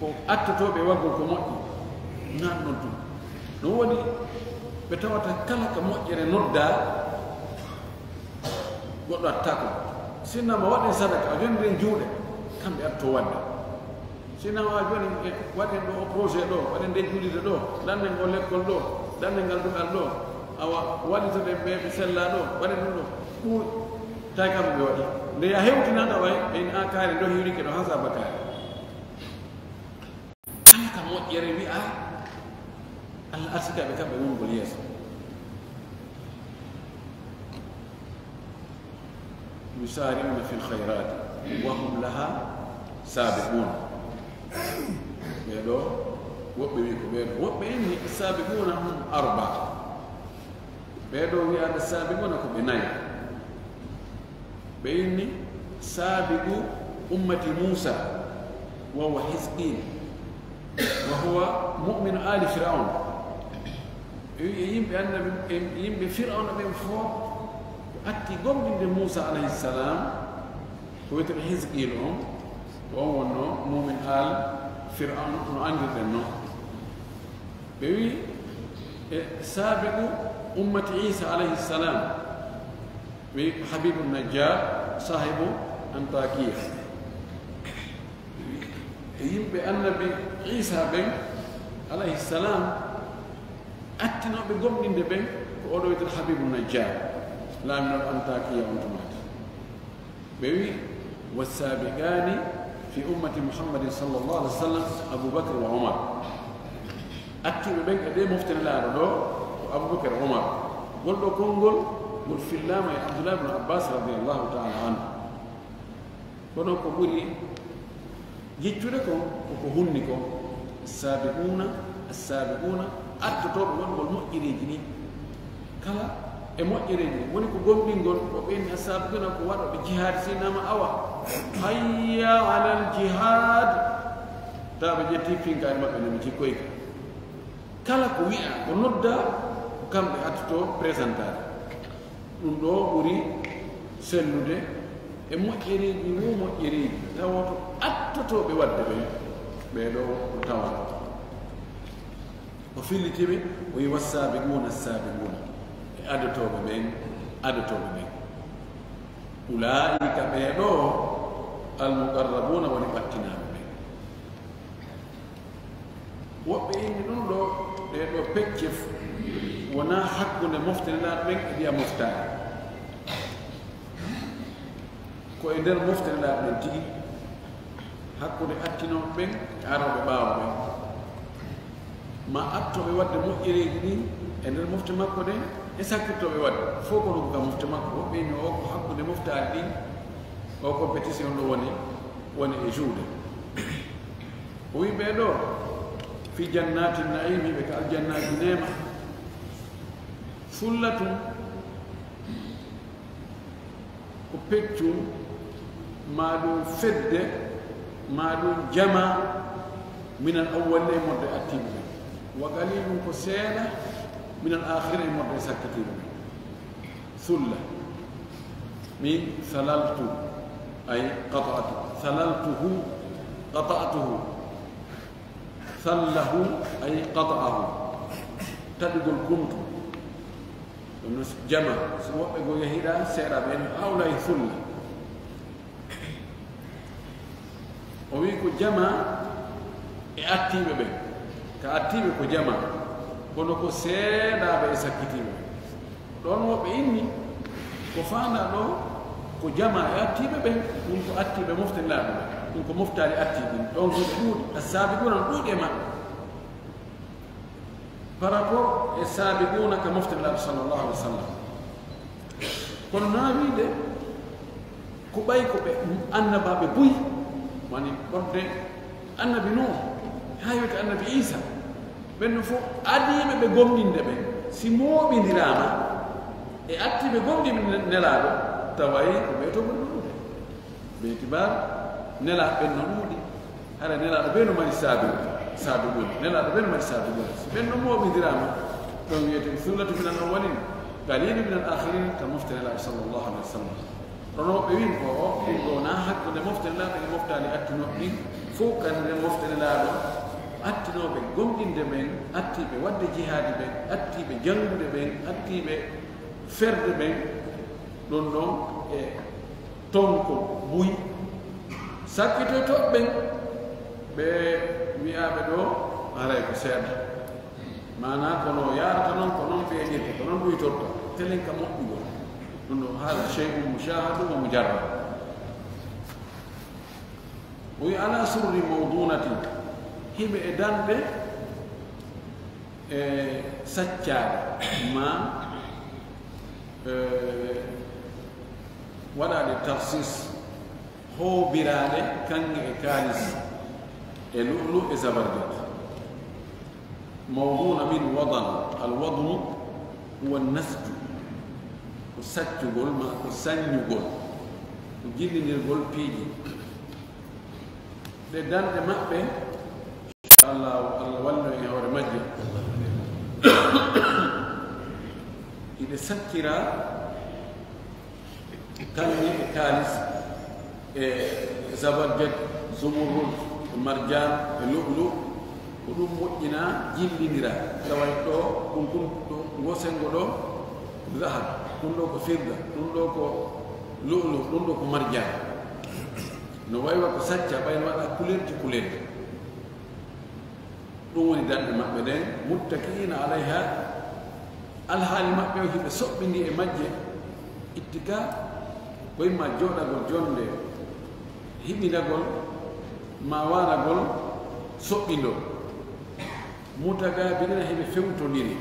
ko attotooɓe waɗgol ko moƴƴi, nan non tun. No woni ɓe tawata kala ka moƴƴere noddaa, goɗɗo attaako. Sinno ma waɗen sadaka, a jonndiren juuɗe, kamɓe atto waɗde. Sinno ma joni e waɗen ɗo o projet ɗo, waɗen nde juulirde ɗo, ɗannen o lekkol ɗo, ɗannen ngal duɗal ɗo, awa wallitoɗen ɓe ɓe sellaa ɗo, waɗen ɗum ɗo. Ɗum tawi kamɓe ɓe waɗi. Nde ya hewtinanta way, ɓe ina kaari ɗo hiwrike ɗo haa saba kaari. Kala ka moƴƴere wi'a, Allah arsikaaɓe kamɓe wongol yeeso. يسارعون في الخيرات وهم لها سابقون. Ɓee ɗo, woɓɓe wi ko ɓee ɗo. Woɓɓe inni السابقون هم أربعة. Ɓee ɗo wi'aade السابقون ko ɓe nayo. Ɓe inni سابق أمة موسى وهو حزقيل وهو مؤمن آل فرعون. E wi e yimɓe annabi, e yimɓe Fir'awna ɓen fof ko atti gomɗinde Muusa alayhi salam, ko wiyetee Hizqiil on, ko on wonno muumin aal Fir'awna no anndirɗen non. Ɓe wi e saabiqu ummati Iisa alayhi salam, ɓe wi Habibu Najjar, saahibu Antakiya. E yimɓe annabi Iisa ɓen, alayhi salam, attinooɓe gomɗinde ɓen ko oɗo wiyetee Habibu Najjar, laaminooɗo Antakiya on tumaati. Ɓe wi, والسابقان في أمة محمد صلى الله عليه وسلم أبو بكر وعمر. Attiiɓe ɓen e ɗee mofte Nelaaɗo ɗo ko Abubakar e Umar. Ngol ɗo konngol, ngol fillaama e Abdullah ibn Abbas radiyallahu ta'ala anhu. Kono ko ɓuri jiccude kon ko ko hunni kon, السابقون السابقون, attotooɓe waɗugol moƴƴereeji ɗin. Kala e moƴƴereeji ɗin woni ko gomɗingol, ko ɓen السابقون ko waɗooɓe jihaadi, si innama awa, حي على الجهاد, tawa ɓe ƴetti pinkaari maɓɓe no ɓe jikkoy ka. Kala ko wi'aa, ko noddaa, ko kamɓe attotoo présentaade. Ɗum ɗo ɓuri sellude e moƴƴereeji wo moƴƴereeji, tawoto attotooɓe waɗde ɓen, ɓee ɗo no tawata. O filliti ɓe, o wi, والسابقون السابقون, e adotooɓe ɓen, adotooɓe ɓen. أولئك, ɓee ɗo, المقربون, woni ɓattinaaɓe ɓen. Woɓɓe inni ɗum ɗo, ɗee ɗo pecce f-, wonaa hakkunde mofte Nelaaɗo ɓen e ɗiya moftaade. Ko e nder mofte Nelaaɗo ɓen tigi, hakkunde attinooɓe ɓen e arooɓe ɓaawo ɓen. Ma attooɓe waɗde moƴƴereeji ɗin e nder mofte makko ɗen, e sakkitooɓe waɗde. Fof ko ɗum ka mofte makko. Woɓɓe inni o ko hakkunde moftaade ɗin, o compétition ɗo woni, woni e juuɗe. O wi ɓee ɗo, في جنات النعيم, ɓe ka aljannaaji neema. ثلة, ko peccun, maa ɗum fedde, maa ɗum jamaa, من الأولين, e mofte attiiɓe ɓen. وقليل, ko seeɗa, من الآخرين, e mofte sakkitiiɓe ɓen. ثلة. Min ثللت, ay قطعت. ثللته, قطعته. ثله, ay قطعه. Taƴugol kuntu. Ɗum no jamaa. So woɓɓe goo yahiɗaa, seeɗa ɓen, هؤلاء ثلة. O wi ko jamaa e attiiɓe ɓen. Ka attiiɓe ko jamaa, kono ko seeɗaaɓe e sakkitiiɓe ɓen. Ɗon woɓɓe inni, ko faandaa ɗo, ko jamaa e attiiɓe ɓen, ɗum ko attiiɓe mofte Nelaaɗo ɓen. Ɗum ko moftaali attiiɓe ɓen. Ɗon ko ɓe ɗuuɗi, السابقون no ɗuuɗi e maɓɓe. Par rapport e saabiquuna ka mofte Nelaaɗo sallallahu alayhi wa sallam. Kono naa wiide ko ɓay ko ɓe annabaaɓe buy, woni ɓorde annabi Nuuh, haa yotti annabi Iisa. Ɓen no fof adiiɓe ɓe gomɗinde ɓen, si mooɓindiraama e attiiɓe gomɗinde Nelaaɗo, taway ko ɓe to ɓuri ɗuuɗude. Be itibaar, Nelaaɓe ɓen no ɗuuɗi. Hara Nelaaɗo ɓe no mari saabiquun, saabiquun. Nelaaɗo ɓe no mari saabiquun. Si ɓen no mooɓindiraama, ɗon wiyete ثلة من الأولين، قليل من الآخرين, ka mofte Nelaaɗo sallallahu alayhi wa sallam. Ronooɓe win ko o ɗin ɗo na hakkunde mofte Nelaaɗo e moftaali attunooɓe ɗin, fof kanire mofte Nelaaɗo, attinooɓe gomɗinde ɓen, attiiɓe waɗde jihaadi ɓen, attiiɓe janngude ɓen, attiiɓe ferde ɓen, ɗon ɗon e tonko buy sakkitoytooɓe ɓen, ɓe wi'aaɓe ɗo haray ko seeɗa. Maanaa kono yaarata non, ko non ɓeeƴirta, ko non ɗuytorta, telen ka moƴƴugol. Ɗum ɗo haala shay'un mushahadu wa mujarrab. O wi ala surri mawdunatin, hiɓe e danɗe e saccaaɗe, ma, e, waɗaaɗe tarsis, hoobiraaɗe kaŋŋe e kaalis e lu'lu e zabarjat. Mawduna min wadan, al wadnu huwa nasju, ko saccugol ma ko saññugol, ko jillindirgol piiji. Ɗe danɗe maɓɓe, inchallah, Allah wallu en e hoore majje. Iɗe saccira kaŋŋe e kaalis e zabarjat, zumurrud, e marjaan, e lu'lu. Ko ɗum moƴƴina, jillindira. Tawa ɗo, ɗum, ɗum, ɗo, ngo senngo ɗo, zahab, ɗum ɗo ko firda, ɗum ɗo ko lu'lu, ɗum ɗo ko marjaan. No waywa ko sacca, ɓay no waɗa kulerji kulerji. Ɗum woni danɗe maɓɓe ɗen, muttaki'ina alayha, alhaali maɓɓe o hiɓe soɓɓindi e majje, ittika, ko imma jooɗagol jonnde, hiɓindagol, ma waaragol, soɓɓindol. Mutagabirina, hiɓe fewtondiri.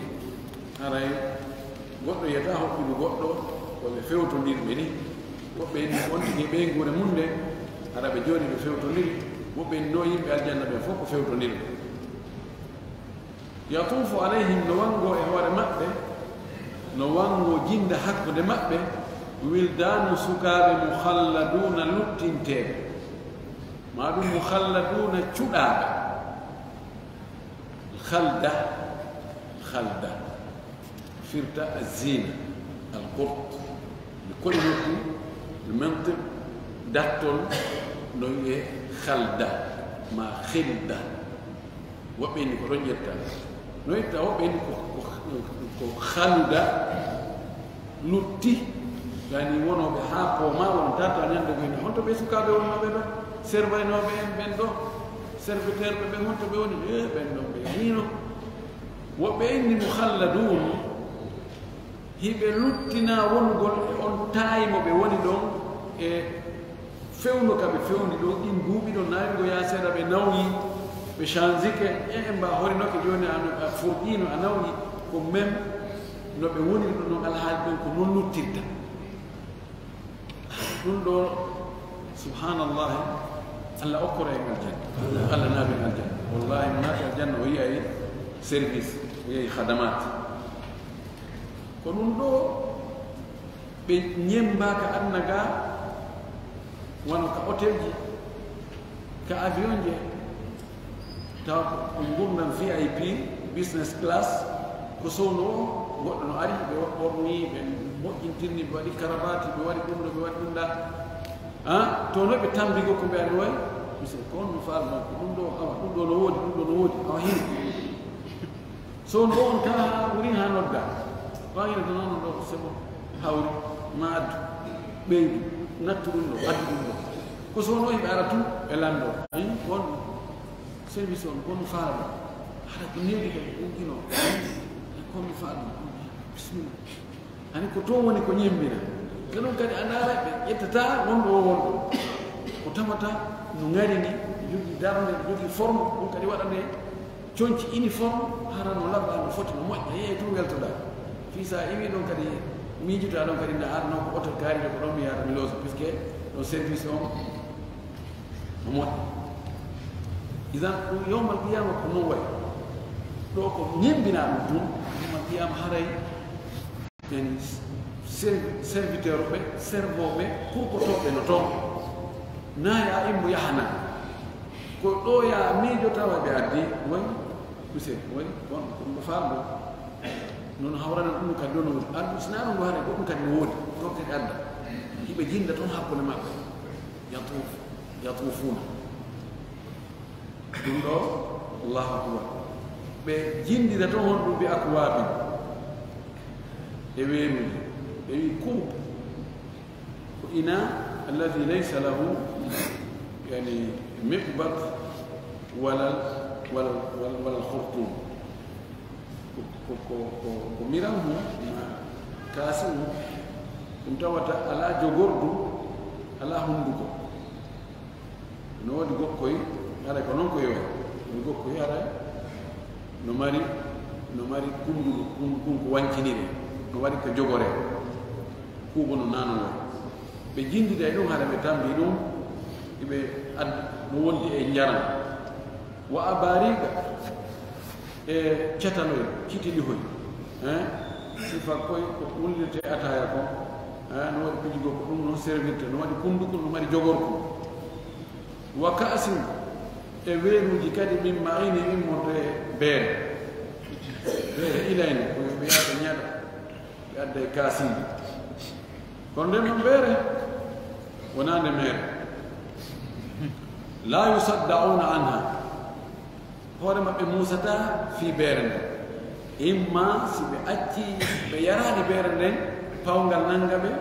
Haray goɗɗo yiyata hoɓɓidu goɗɗo, ko ɓe fewtondirɓe ni. Woɓɓe en wontini ɓeynguure mum nde, hara ɓe jooɗi ɓe fewtondiri. Woɓɓe en no yimɓe aljanna ɓen fof ko fewtondirɓe. Yatuufu alayhim, no wanngoo e hoore maɓɓe, no wanngoo jinnda hakkunde maɓɓe, wildaanu, sukaaɓe, mukhalladuuna, luttinteeɓe, maa ɗum mukhalladuuna, cuɗaaɓe. Khalda, khalda, firta azina, alqurt. Mi koɗi nokku, mi mantir, dattol, no wi'e khalda, ma khilda. Woɓɓe ni ko ɗon ƴetta. No itta woɓɓe ni ko, ko, ko khaluda, lutti, yani wonooɓe haa pooma, won tata ñande goo ni. Honto ɓe sukaaɓe wonnooɓe ɗo? Servaynooɓe en ɓen ɗo, serviteur ɓe ɓen, honto ɓe woni? E, ɓen ɗon ɓe hino. Woɓɓe inni mukhalladun, hiɓe luttina wonugol e on taayi mo ɓe woni ɗon e fewndo ka ɓe fewndi ɗon, ɗin duuɓi ɗon, naawi ngo yaa seeɗa, ɓe nawyi, ɓe changike, e, e mba horinoke jooni, a, a furɗiino, a nawyi, ko même no ɓe woniri ɗon, non alhaali ɗon ko non luttirta. Ɗum ɗo, subhanallahi, Allah okkora en aljanna. Allah naɓen aljanna. Wallahi, mo naati aljanna, o yiyay service, o yiyay khadamat. Ko ɗum ɗo, ɓe ñemmba ka aduna ga, wano ka hôtel ji, ka avion je, taw ko ngurndan V I P, business class, ko sowno o, goɗɗo no ari, ɓe ɓorni, ɓe moƴƴintinni, ɓe waɗi karabati, ɓe waɗi ɗum ɗo, ɓe waɗi ɗum ɗa. Ah, to no ɓe tambi go ko ɓe ari way, mi se ko on no faal ɗon, ko ɗum ɗo, awa, ɗum ɗo no woodi, ɗum ɗo no woodi, awa hino. So no on ka wuri ha nodda. Wangina to non ɗo c'est bon. Hawri, ma addu, ɓeydu, nattu ɗum ɗo, addu ɗum ɗo. Ko so no yimɓe ara tu e lando. Ayi, on service on, on faala ɗo. Hara ko needi kadi, ɗum ino. Ko mi faala ɗum. Bismillah. Hani ko toon woni ko ñembina. Ko ɗum kadi a ndaara ɓe ƴettata wonɗo o wonɗo. Ko tamata no ŋari ni, jogii darnde, jogii forme, ɗum kadi waɗane conci uniforme, hara no labba, no foti, no moƴƴa. Yeey tun weltoɗaa. Fii so a iwii ɗon kadi, miijotaa ɗon kadi, na hara non ko oto kaari ɗo, ko ɗon mi yahata mi loosa, puisque ɗon service on no moƴƴa. Idan, ɗum yawmal qiyama ko non wayi. Ɗo ko ñembinaa ɗum tun, yawmal qiyama haray, yani, servi-, serviteur ɓe, servooɓe, kurkotooɓe no toon. Naa ya immo yahana. Ko ɗo ya miijotawa ɓe addi, wayi, monsieur, wayi, bon, ko ɗum ɗo faal ɗo. Non hawrana ɗum kadi ɗo no woodi. Addu, si naa ɗum ɗo haray, goɗɗum kadi no woodi. Ɗon kadi adda. Hiɓe jinda toon hakkunde maɓɓe. Yatuf, yatufuna. Ɗum ɗo, Allahu akbar. Ɓe jindida toon honɗum? Bi akwabin. E weeruuji. Ɓe wi kum. Ko ina alladi laysa lahu, yani, miqbat wala, wala, wala, wala khurtum. Ko, ko, ko, ko, ko miran mum, ma kaasi mum, ɗum tawata alaa jogordu, alaa hunnduko. No waɗi gokkoy, haray ko noon ko yowi. No gokkoy, haray no mari, no mari kunnduɗo, kun, kun ko wancinire, no waɗi ko jogore. Kuubo no naano waɗi. Ɓe jinndida e ɗum, haray ɓe tambi ɗum, ɓe ad-, no wondi e njaram. Wa abariga, e catanoy, citilihoy, hein? Sifa koy ko wullirte ataya kon, hein? No waɗi piiji goo ko ɗum noon servirte, no waɗi kunduko, no mari jogorko. Wa ka'sin, e weeruuji kadi min ma'inin immorde e beere. Beere ilayne, ko yo ɓe yaha ɓe ñaɗa, ɓe adda e kaasiiji. Kono nden noon beere, wonaa nde meere. La yusaddauna anha. Hoore maɓɓe muusataa fii beere nden. Imma si ɓe acci, ɓe yaraani beere nden, pawngal nannga ɓe,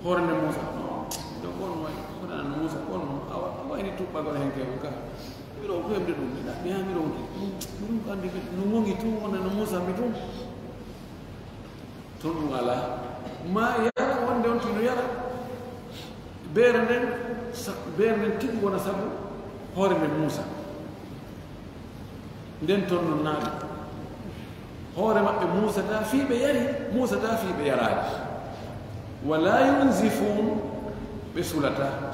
hoore nden muusa. No, ɗo ko on wayi, ko on no muusa, ko on no, awa, awa ini tuɓɓagol hen kay, ka. Miro ko yamde ɗum, mi ɗaɓɓi haa miro wonde. Ɗum, ɗum ko anndi, no ngongi tun, wona no muusa mi tun. Toon ɗum alaa. Ma yara wonde on tino yara. Beere nden, sa-, beere nden tigi wona sabu hoore nden muusa. Nden toon non naaɗi. Hoore maɓɓe muusataa fii ɓe yari, muusataa fii ɓe yaraani. Wala yunzifun, ɓe sulataa.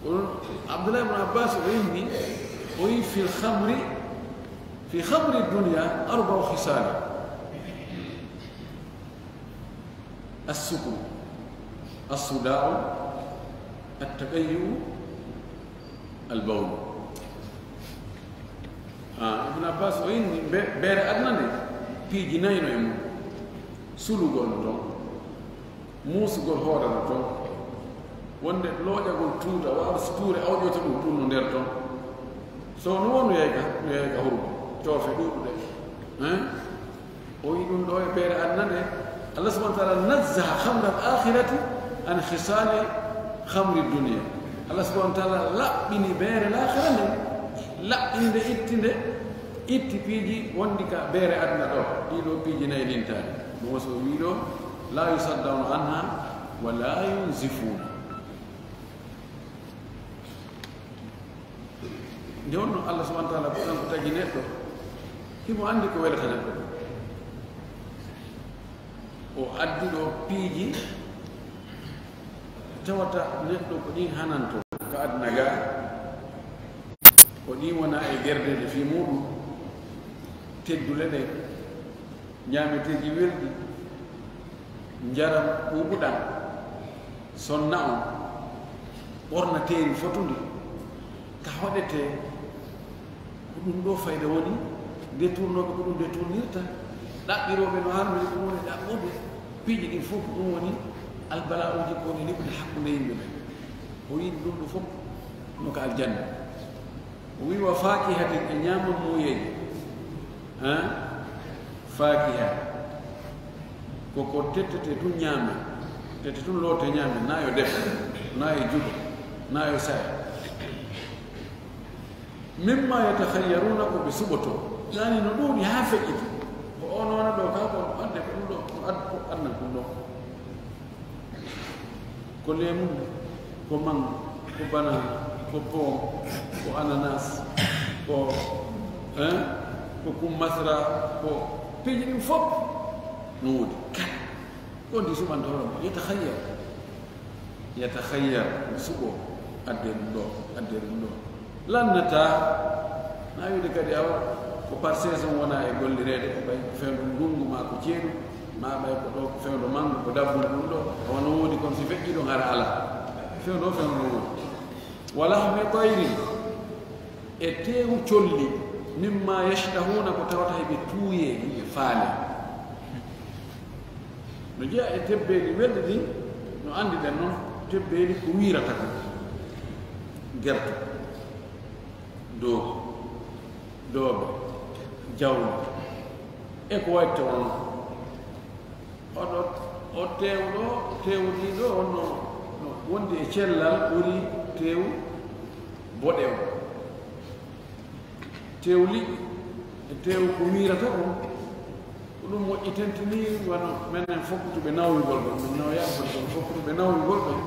Kono Abdullah ibn Abbas o inni, o yi fil khamri, fi khamri dunya arba'u khisal. As-sukru, as-suda'u, at-taqayyu, al-bawl. Ah, Ibn Abbas o inni be-, beere aduna nde, piiji nayi no e mum. Sulugol no toon, muusugol hoore no toon, wonde looƴagol tuuta, waɗa so tuure awƴoto ɗum, ɗum no nder toon. So no wonu yeyka, no yeyka hurgo, coofe ɗuuɗuɗe. Hein? O wi ɗum ɗo e beere aduna nde, Allah subhanahu wa ta'ala nazzaha khamra al-akhirati an khisali khamri dunya. Allah subhanahu wa ta'ala laɓɓini beere laakhira nden, laɓɓinde, itti nde, itti piiji wonɗi ka beere aduna ɗo. Ɗii ɗoo piiji nayi lintaani. Ɗum waɗi so o wi ɗo, la yusaddauna anha wa la yunzifuna. Nde wonno Allah subhanahu wa ta'ala ko kanko tagi neɗɗo, himo anndi ko welata neɗɗo. O addi ɗo piiji tawata neɗɗo ko ɗin hananto ka aduna ga, ko ɗin wona e gerdeeɗe fii muɗum, teddule ɗe, ñaameteeji welɗi, njaram ɓuuɓuɗam, sonna on, ɓornateeri fotundi, ka hoɗetee, ko ɗum ɗo fayda woni, deturnooɓe ko ɗum deturnirta, ɗaɓɓirooɓe no harmiri ɗum woni ɗaɓɓude, piiji ɗin fof ko ɗum woni albala'uuji ko woni liɓude hakkunde yimɓe ɓen. O yiɗi ɗum ɗo fof no ka aljanna. O wi wa fakihatin, e ñaama muuyeeje. Hein? Fakiha. Ko ko tettete tun ñaame. Tette tun loote ñaame. Na yo debbo, na yo juɗo, na yo saya. Mimma yatakhayyaruna, ko ɓe suɓotoo. Yani no ɗuuɗi haa feƴƴiti. Ko o noona ɗo ka ko adde ko ɗum ɗo, ko ad-, ko adna ɗum ɗo. Ko leemu, ko mango, ko banana, ko poom, ko ananas, ko, hein, ko kum masra, ko piiji ɗin fof no woodi. Kala ko ndi suɓanta hoore mum, yatakhayyar. Yatakhayyar, mi suɓo, adde ɗum ɗo, adde ɗum ɗo. Lannataa, na wiide kadi awa, ko par saison wona e gollireede, ko ɓay ko fewndo ndungu ma ko ceeɗu, ma ɓay ko ɗo ko fewndo mango, ko dabbunde ɗum ɗo, wano woodi kon si feƴƴi ɗon hara alaa. Fewndo o fewndo no woodi. Wa lahmi tayrin, e teewu colli, mimma yashtahuna, ko tawata heɓe tuuyee, heɓe faale. No jeyaa e tebbeeli welɗi ɗin, No anndiɗen noon, tebbeeli ko wiirata ko, gerte, doogo, doobe, jawle, e ko waɗi toon. Oɗo, o teew ɗo, teew ɗi ɗo, no, no wondi e cellal ɓuri teew boɗe o. Teew liƴƴi e teew ko wiirata ko, ko ɗum moƴƴi tentini, wano menen fokkutuɓe nawyugol ɗon, min nawyaama foti kono fokkutuɓe nawyugol ɗon.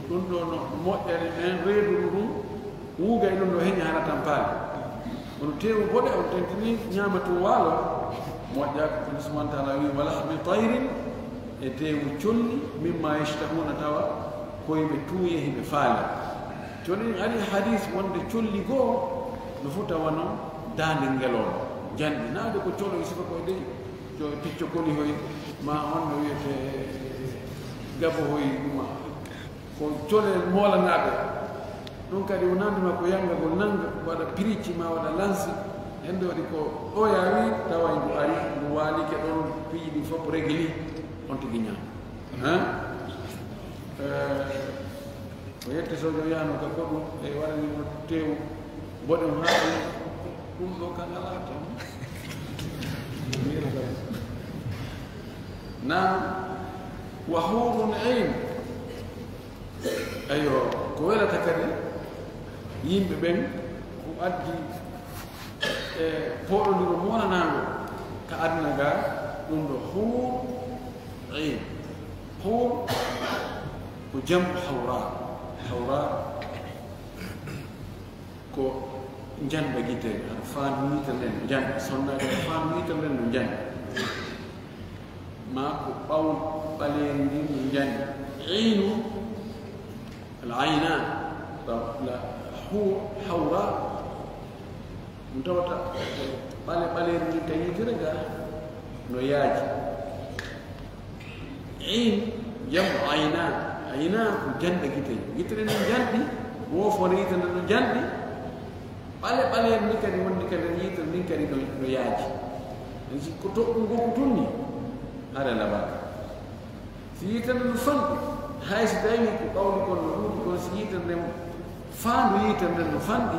Ɗum ɗo no moƴƴani en reedudu ndun, wuuga e ɗum ɗo heña hara tampaali. Kono teew boɗe on tentini ñaama tun waalo, moƴƴa ko Alla subhanahu wa ta'ala wi, "Wa lahmi tayrin", e teewu colli, "mimma yashtahuna", tawa ko ɓe tuuye hiɓe faale. Jooni en ari hadis wonde colli goo no fota wano daande ngelooba, janɗi. Naade ko colo e sifa koye dey, co-, picco kolihoy, ma honno wiyete gabohoy, ɗuma. Ko colel moolanaaɓe. Ɗum kadi wonande ma ko yanngagol nannga, waɗa pirici ma waɗa lansi. Hende waɗi ko ɗo yaawi, tawa ngu ari, ngu waalike ɗon, piiji ɗi fof regli, on tigi ñaama. Hein? Eh, o yetti sojo yahno ka koɗum, e waɗani mo tew boɗe mo haa ɗum, ɗum ɗo ka ngalaa tan. Naam, wa huurun ayn. Ayo, ko welata kadi yimɓe ɓen, ko addi e pooɗondiro moolanaango ka aduna ga, ɗum ɗo huur ayn. Huur ko jam'u hawra. Hawra ko njanɗa gite, aɗa faami yitere nden no njanɗa, sonnaaɓe aɗa faami yitere nden no njanɗa. Ma ko ɓawl ɓaleeri ndin no njanɗa. Aynu, al ayna, la, la, hu-, hawra, ɗum tawata ɓale ɓaleeri ndin ka yitere ga no yaaji. Ayn, jam'u ayna. Ayna ko janɗe gite. Gite ɗen no janɗi, woofore yitere nden no janɗi. Ɓale ɓaleeri ndin kadi wondi ka nder yitere ndin kadi no, no yaaji. Ɗen si ko toɓɓungol ko tun ni, hara labaaka. Si yitere nden no fanɗi, hay si tawi ko ɓawli kon no ɗuuɗi kon, si yitere nden, faandu yitere nden no fanɗi,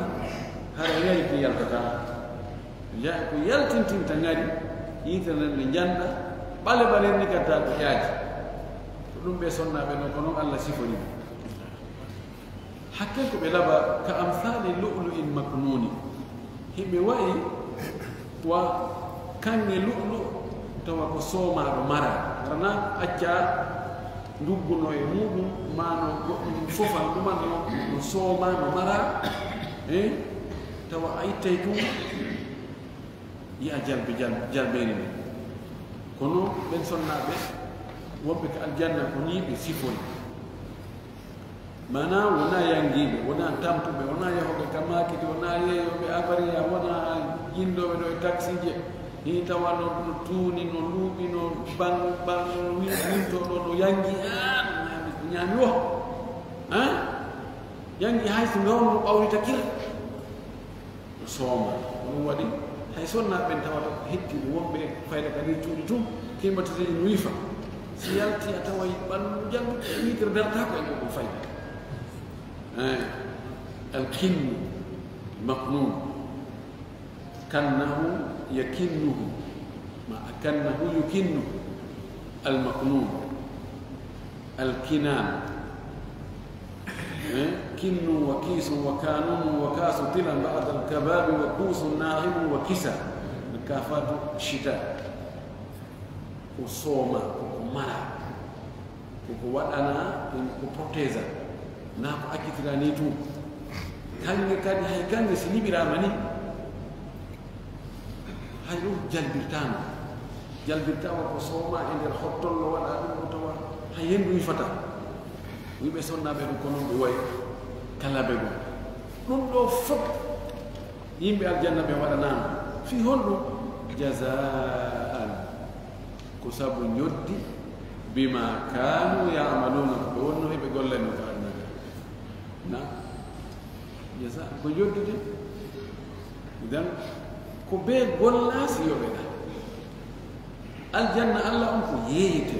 hara ngaari ki yaltataa. Ya-, ko yaltintinta ngaari, yitere nden no njanɗa, ɓale ɓaleeri ndin kadi taa ko yaaji. Ko ɗum ɓe sonnaaɓe no, ko non Alla sifori ɓe. Hakken ko ɓe laba ka amsaali lu'lu'in maknuuni. Hiɓe wa'i wa kaŋŋe lu'lu' tawa ko soomaaɗo mara. Hara na acca ndugguno e muuɗum, maa no goɗɗum fofal ɗuman no, no soomaa, no mara. Eh? Tawa a ittay ɗum, yi'a jalbi-, jal-, jalbeeri ndin. Kono ɓen sonnaaɓe wonɓe ka aljanna ko nii ɓe sifori. Maanaa wonaa yanngiiɓe, wonaa tampuɓe, wonaa yahooɓe ka maakiti, wonaa yeeyooɓe abariya, wonaa jinndooɓe ɗo e taksiije. Hii tawa no, no tuuni, no luuɓi, no ban-, ban-, no wi-, wintoo ɗo, no yanngi, ah, no ñaami, no ñaami wo. Ah? Yanngi hay so ngawno ɓawrita kir. Sooma. Ko ɗum waɗi, hay sonnaaɓe ɓen tawata ko hetti, wonɓe fayda ka nder cuuɗi tun, kembatateeji no wifa. Si yalti a taway ɓanndu jalbi, yitere darataako e ɗum fayda. Eh, al kinnu, maknun. Kannahu yakinnuhu, ma akannahu yukinnu, al maknun. Al kinan. Eh, kinnu wa kisu wa kanunu wa kasu tilan ba'da al kababi wa kusu na'imu wa kisa. Kafatu shita. Ko sooma, ko ko mara, ko ko waɗana, ko protégea. Na ko accitira ni tun. Kaŋŋe kadi, hay kaŋŋe si liɓiraama ni, hay ɗum jalbirtaano. Jalbirtaama ko sooma e nder hottollo waɗa ɗum ɗo tawa hay henndu wifata. Wiɓe sonnaaɓe ɗum ko non ɓe wayi ka labegol. Ɗum ɗo fof yimɓe aljanna ɓe waɗanaama. Fii honɗum? Jazaan. Ko sabu ñoddi, bima kanu ya'maluna, ko ɓe wonno heɓe golle no ka aduna ka. Na? Jazaan, ko ñoddi de. Idan, ko ɓe golla si yoɓe ɗa. Aljanna Alla on ko yeeyete.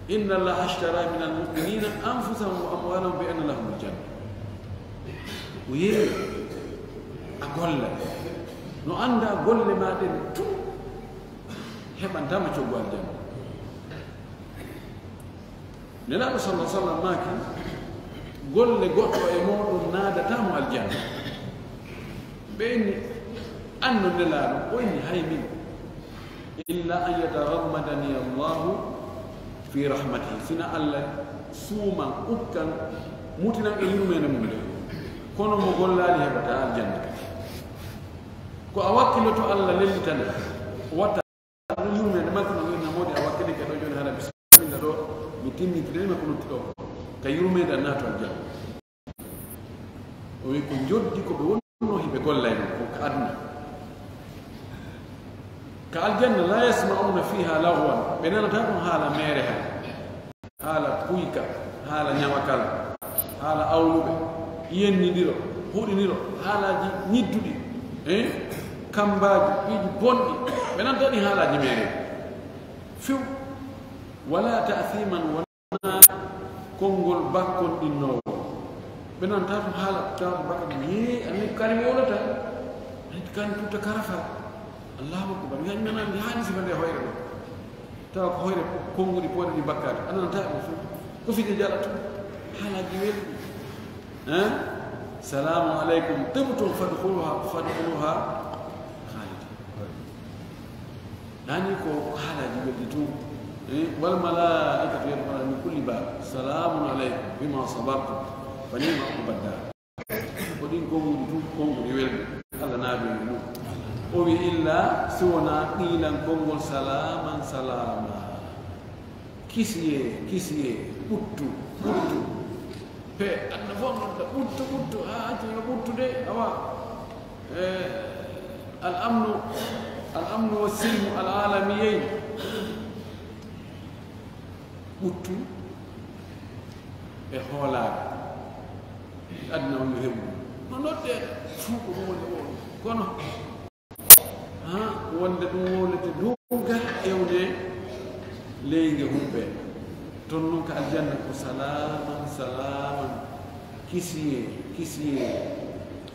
Inna Allaha ashtara min almuminina anfusahum wa amwalahum bi anna lahumul janna. O yeeyi a golla, no annda golle ma ɗen tun heɓantama coggu aljanna. Nelaaɗo sallallahu alaihi wasallam maaki, golle goɗɗo e mooɗon naadatamo aljanna. Ɓe inni, anno Nelaaɗo, o inni, hay min. Illa an yataghammadani Allahu fi rahmatihi, sina Allah suuman, ukkan, mutinan e yurmeende mum nde. Kono mo gollaali heɓata aljanna. Ko a wakkiloto Allah lellitana, wata ɗum yurmeende makko no wi'na moodi a wakkilike ɗo jooni hara bisimilla ɗo, mi timmintidani makko lutti ɗo. Ka yurmeende a naato aljanna. O wi ko njoddi ko ɓe wonno hiɓe gollay non ko ka aduna. Ka aljanna la yasma'una fiha laghwan, ɓe nanata ɗum haala meere hay. Haala puyka, haala ñawakala, haala awluɓe, yennindiro, huɗiniro, haalaaji ñidduɗi, eh, kambaaji, piiji bonɗi, ɓe nanta ɗi haalaaji meere. Few, wala ta'thiman, wonaa konngol bakkonɗinnoowo. Ɓe nanta to haala, tawa ko bakka ɗum, yee, annabi kaari wowlata, annabi kaari tutta karafa. Allahu akbar, yani nanande haali sifa nde hoyre ɗo. Tawa ko hoyre konnguɗi pooɗe ɗi bakkaade. A nanata ɗum fof. Ko fide jala tun. Haalaaji welɗi. Hein? Salamu aleykum. Tibtum fadkhuluha, fadkhuluha khalidin. Ɗani ko haalaaji welɗi tun. Eh? Wal malaikatu yadkhuluna min kulli bab. Salamun aleykum bima sabartum. Fa ni'ma uqbad dar. Ko ɗin konguɗi tun, konguɗi welɗi. Allah naabi en ɗum. O wi illa si wonaa qiilan konngol salaaman salaama. Kisiyee, kisiyee, ɓuttu, ɓuttu. Pe, aduna fof nodda, ɓuttu, ɓuttu. A accu yo ɓuttu de, awa. Eh, al amnu, al amnu wa silmu al alamiyeyn. Ɓuttu e hoolaare. Aduna on yo heɓu ɗum. No noddee fuu ko ɗum woni o. Kono, ha, wonde ɗum wowlete dow gar ewne leyge huɓɓe. Ton non ka aljanna ko salaaman, salaaman. Kisiyee, kisiyee,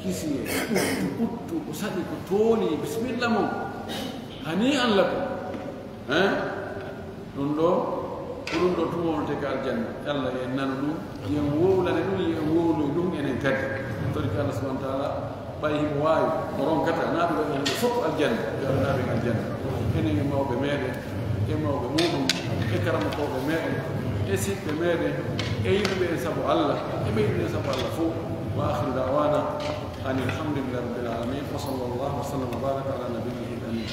kisiyee. Ɓuttu, ɓuttu, ko saɗi, ko tooli, bisimilla mon. Hani Allah ko. Hein? Ɗum ɗo, ko ɗum ɗo tun wowlete ka aljanna. Allah, yo en nanu ɗum, yo en wowlane ɗum, yo en wowloy ɗum enen kadi. Torike Allah subhanahu wa taala, ɓay himo waawi, mo ronkata, naatugol en fof aljanna, yo Allah naatin en aljanna. Enen e mawɓe meɗen, e mawɓe muɗum, e karamokooɓe meɗen, e siɓɓe meɗen, e yiɗuɓe en sabu Allah, e ɓe yiɗuɓe en sabu Allah fof. Wa akhiru da'wana anil hamdulillahi rabbil alamin. Wa sallallahu wa sallam wa baraka ala nabiyyihi al amin.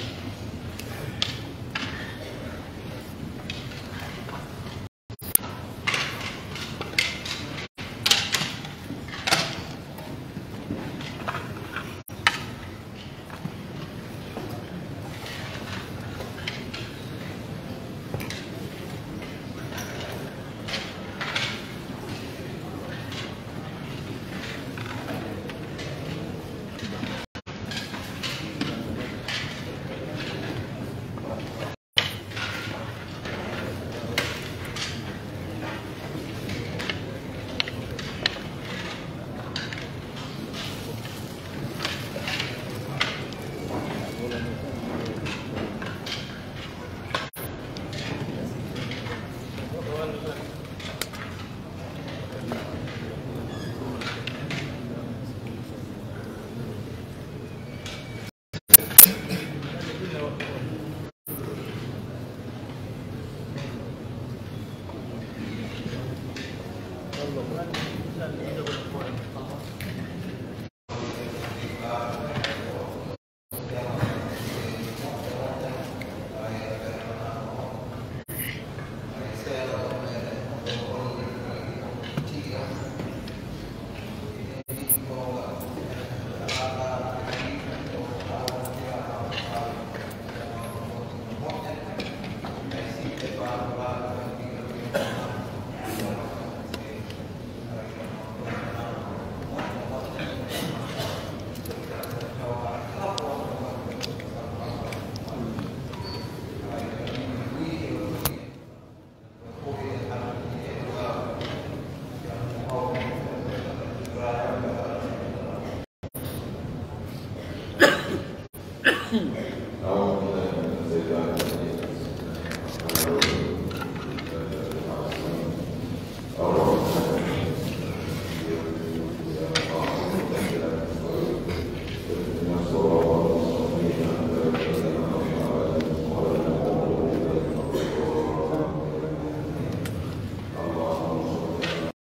أعوذ بالله من الشيطان الرجيم.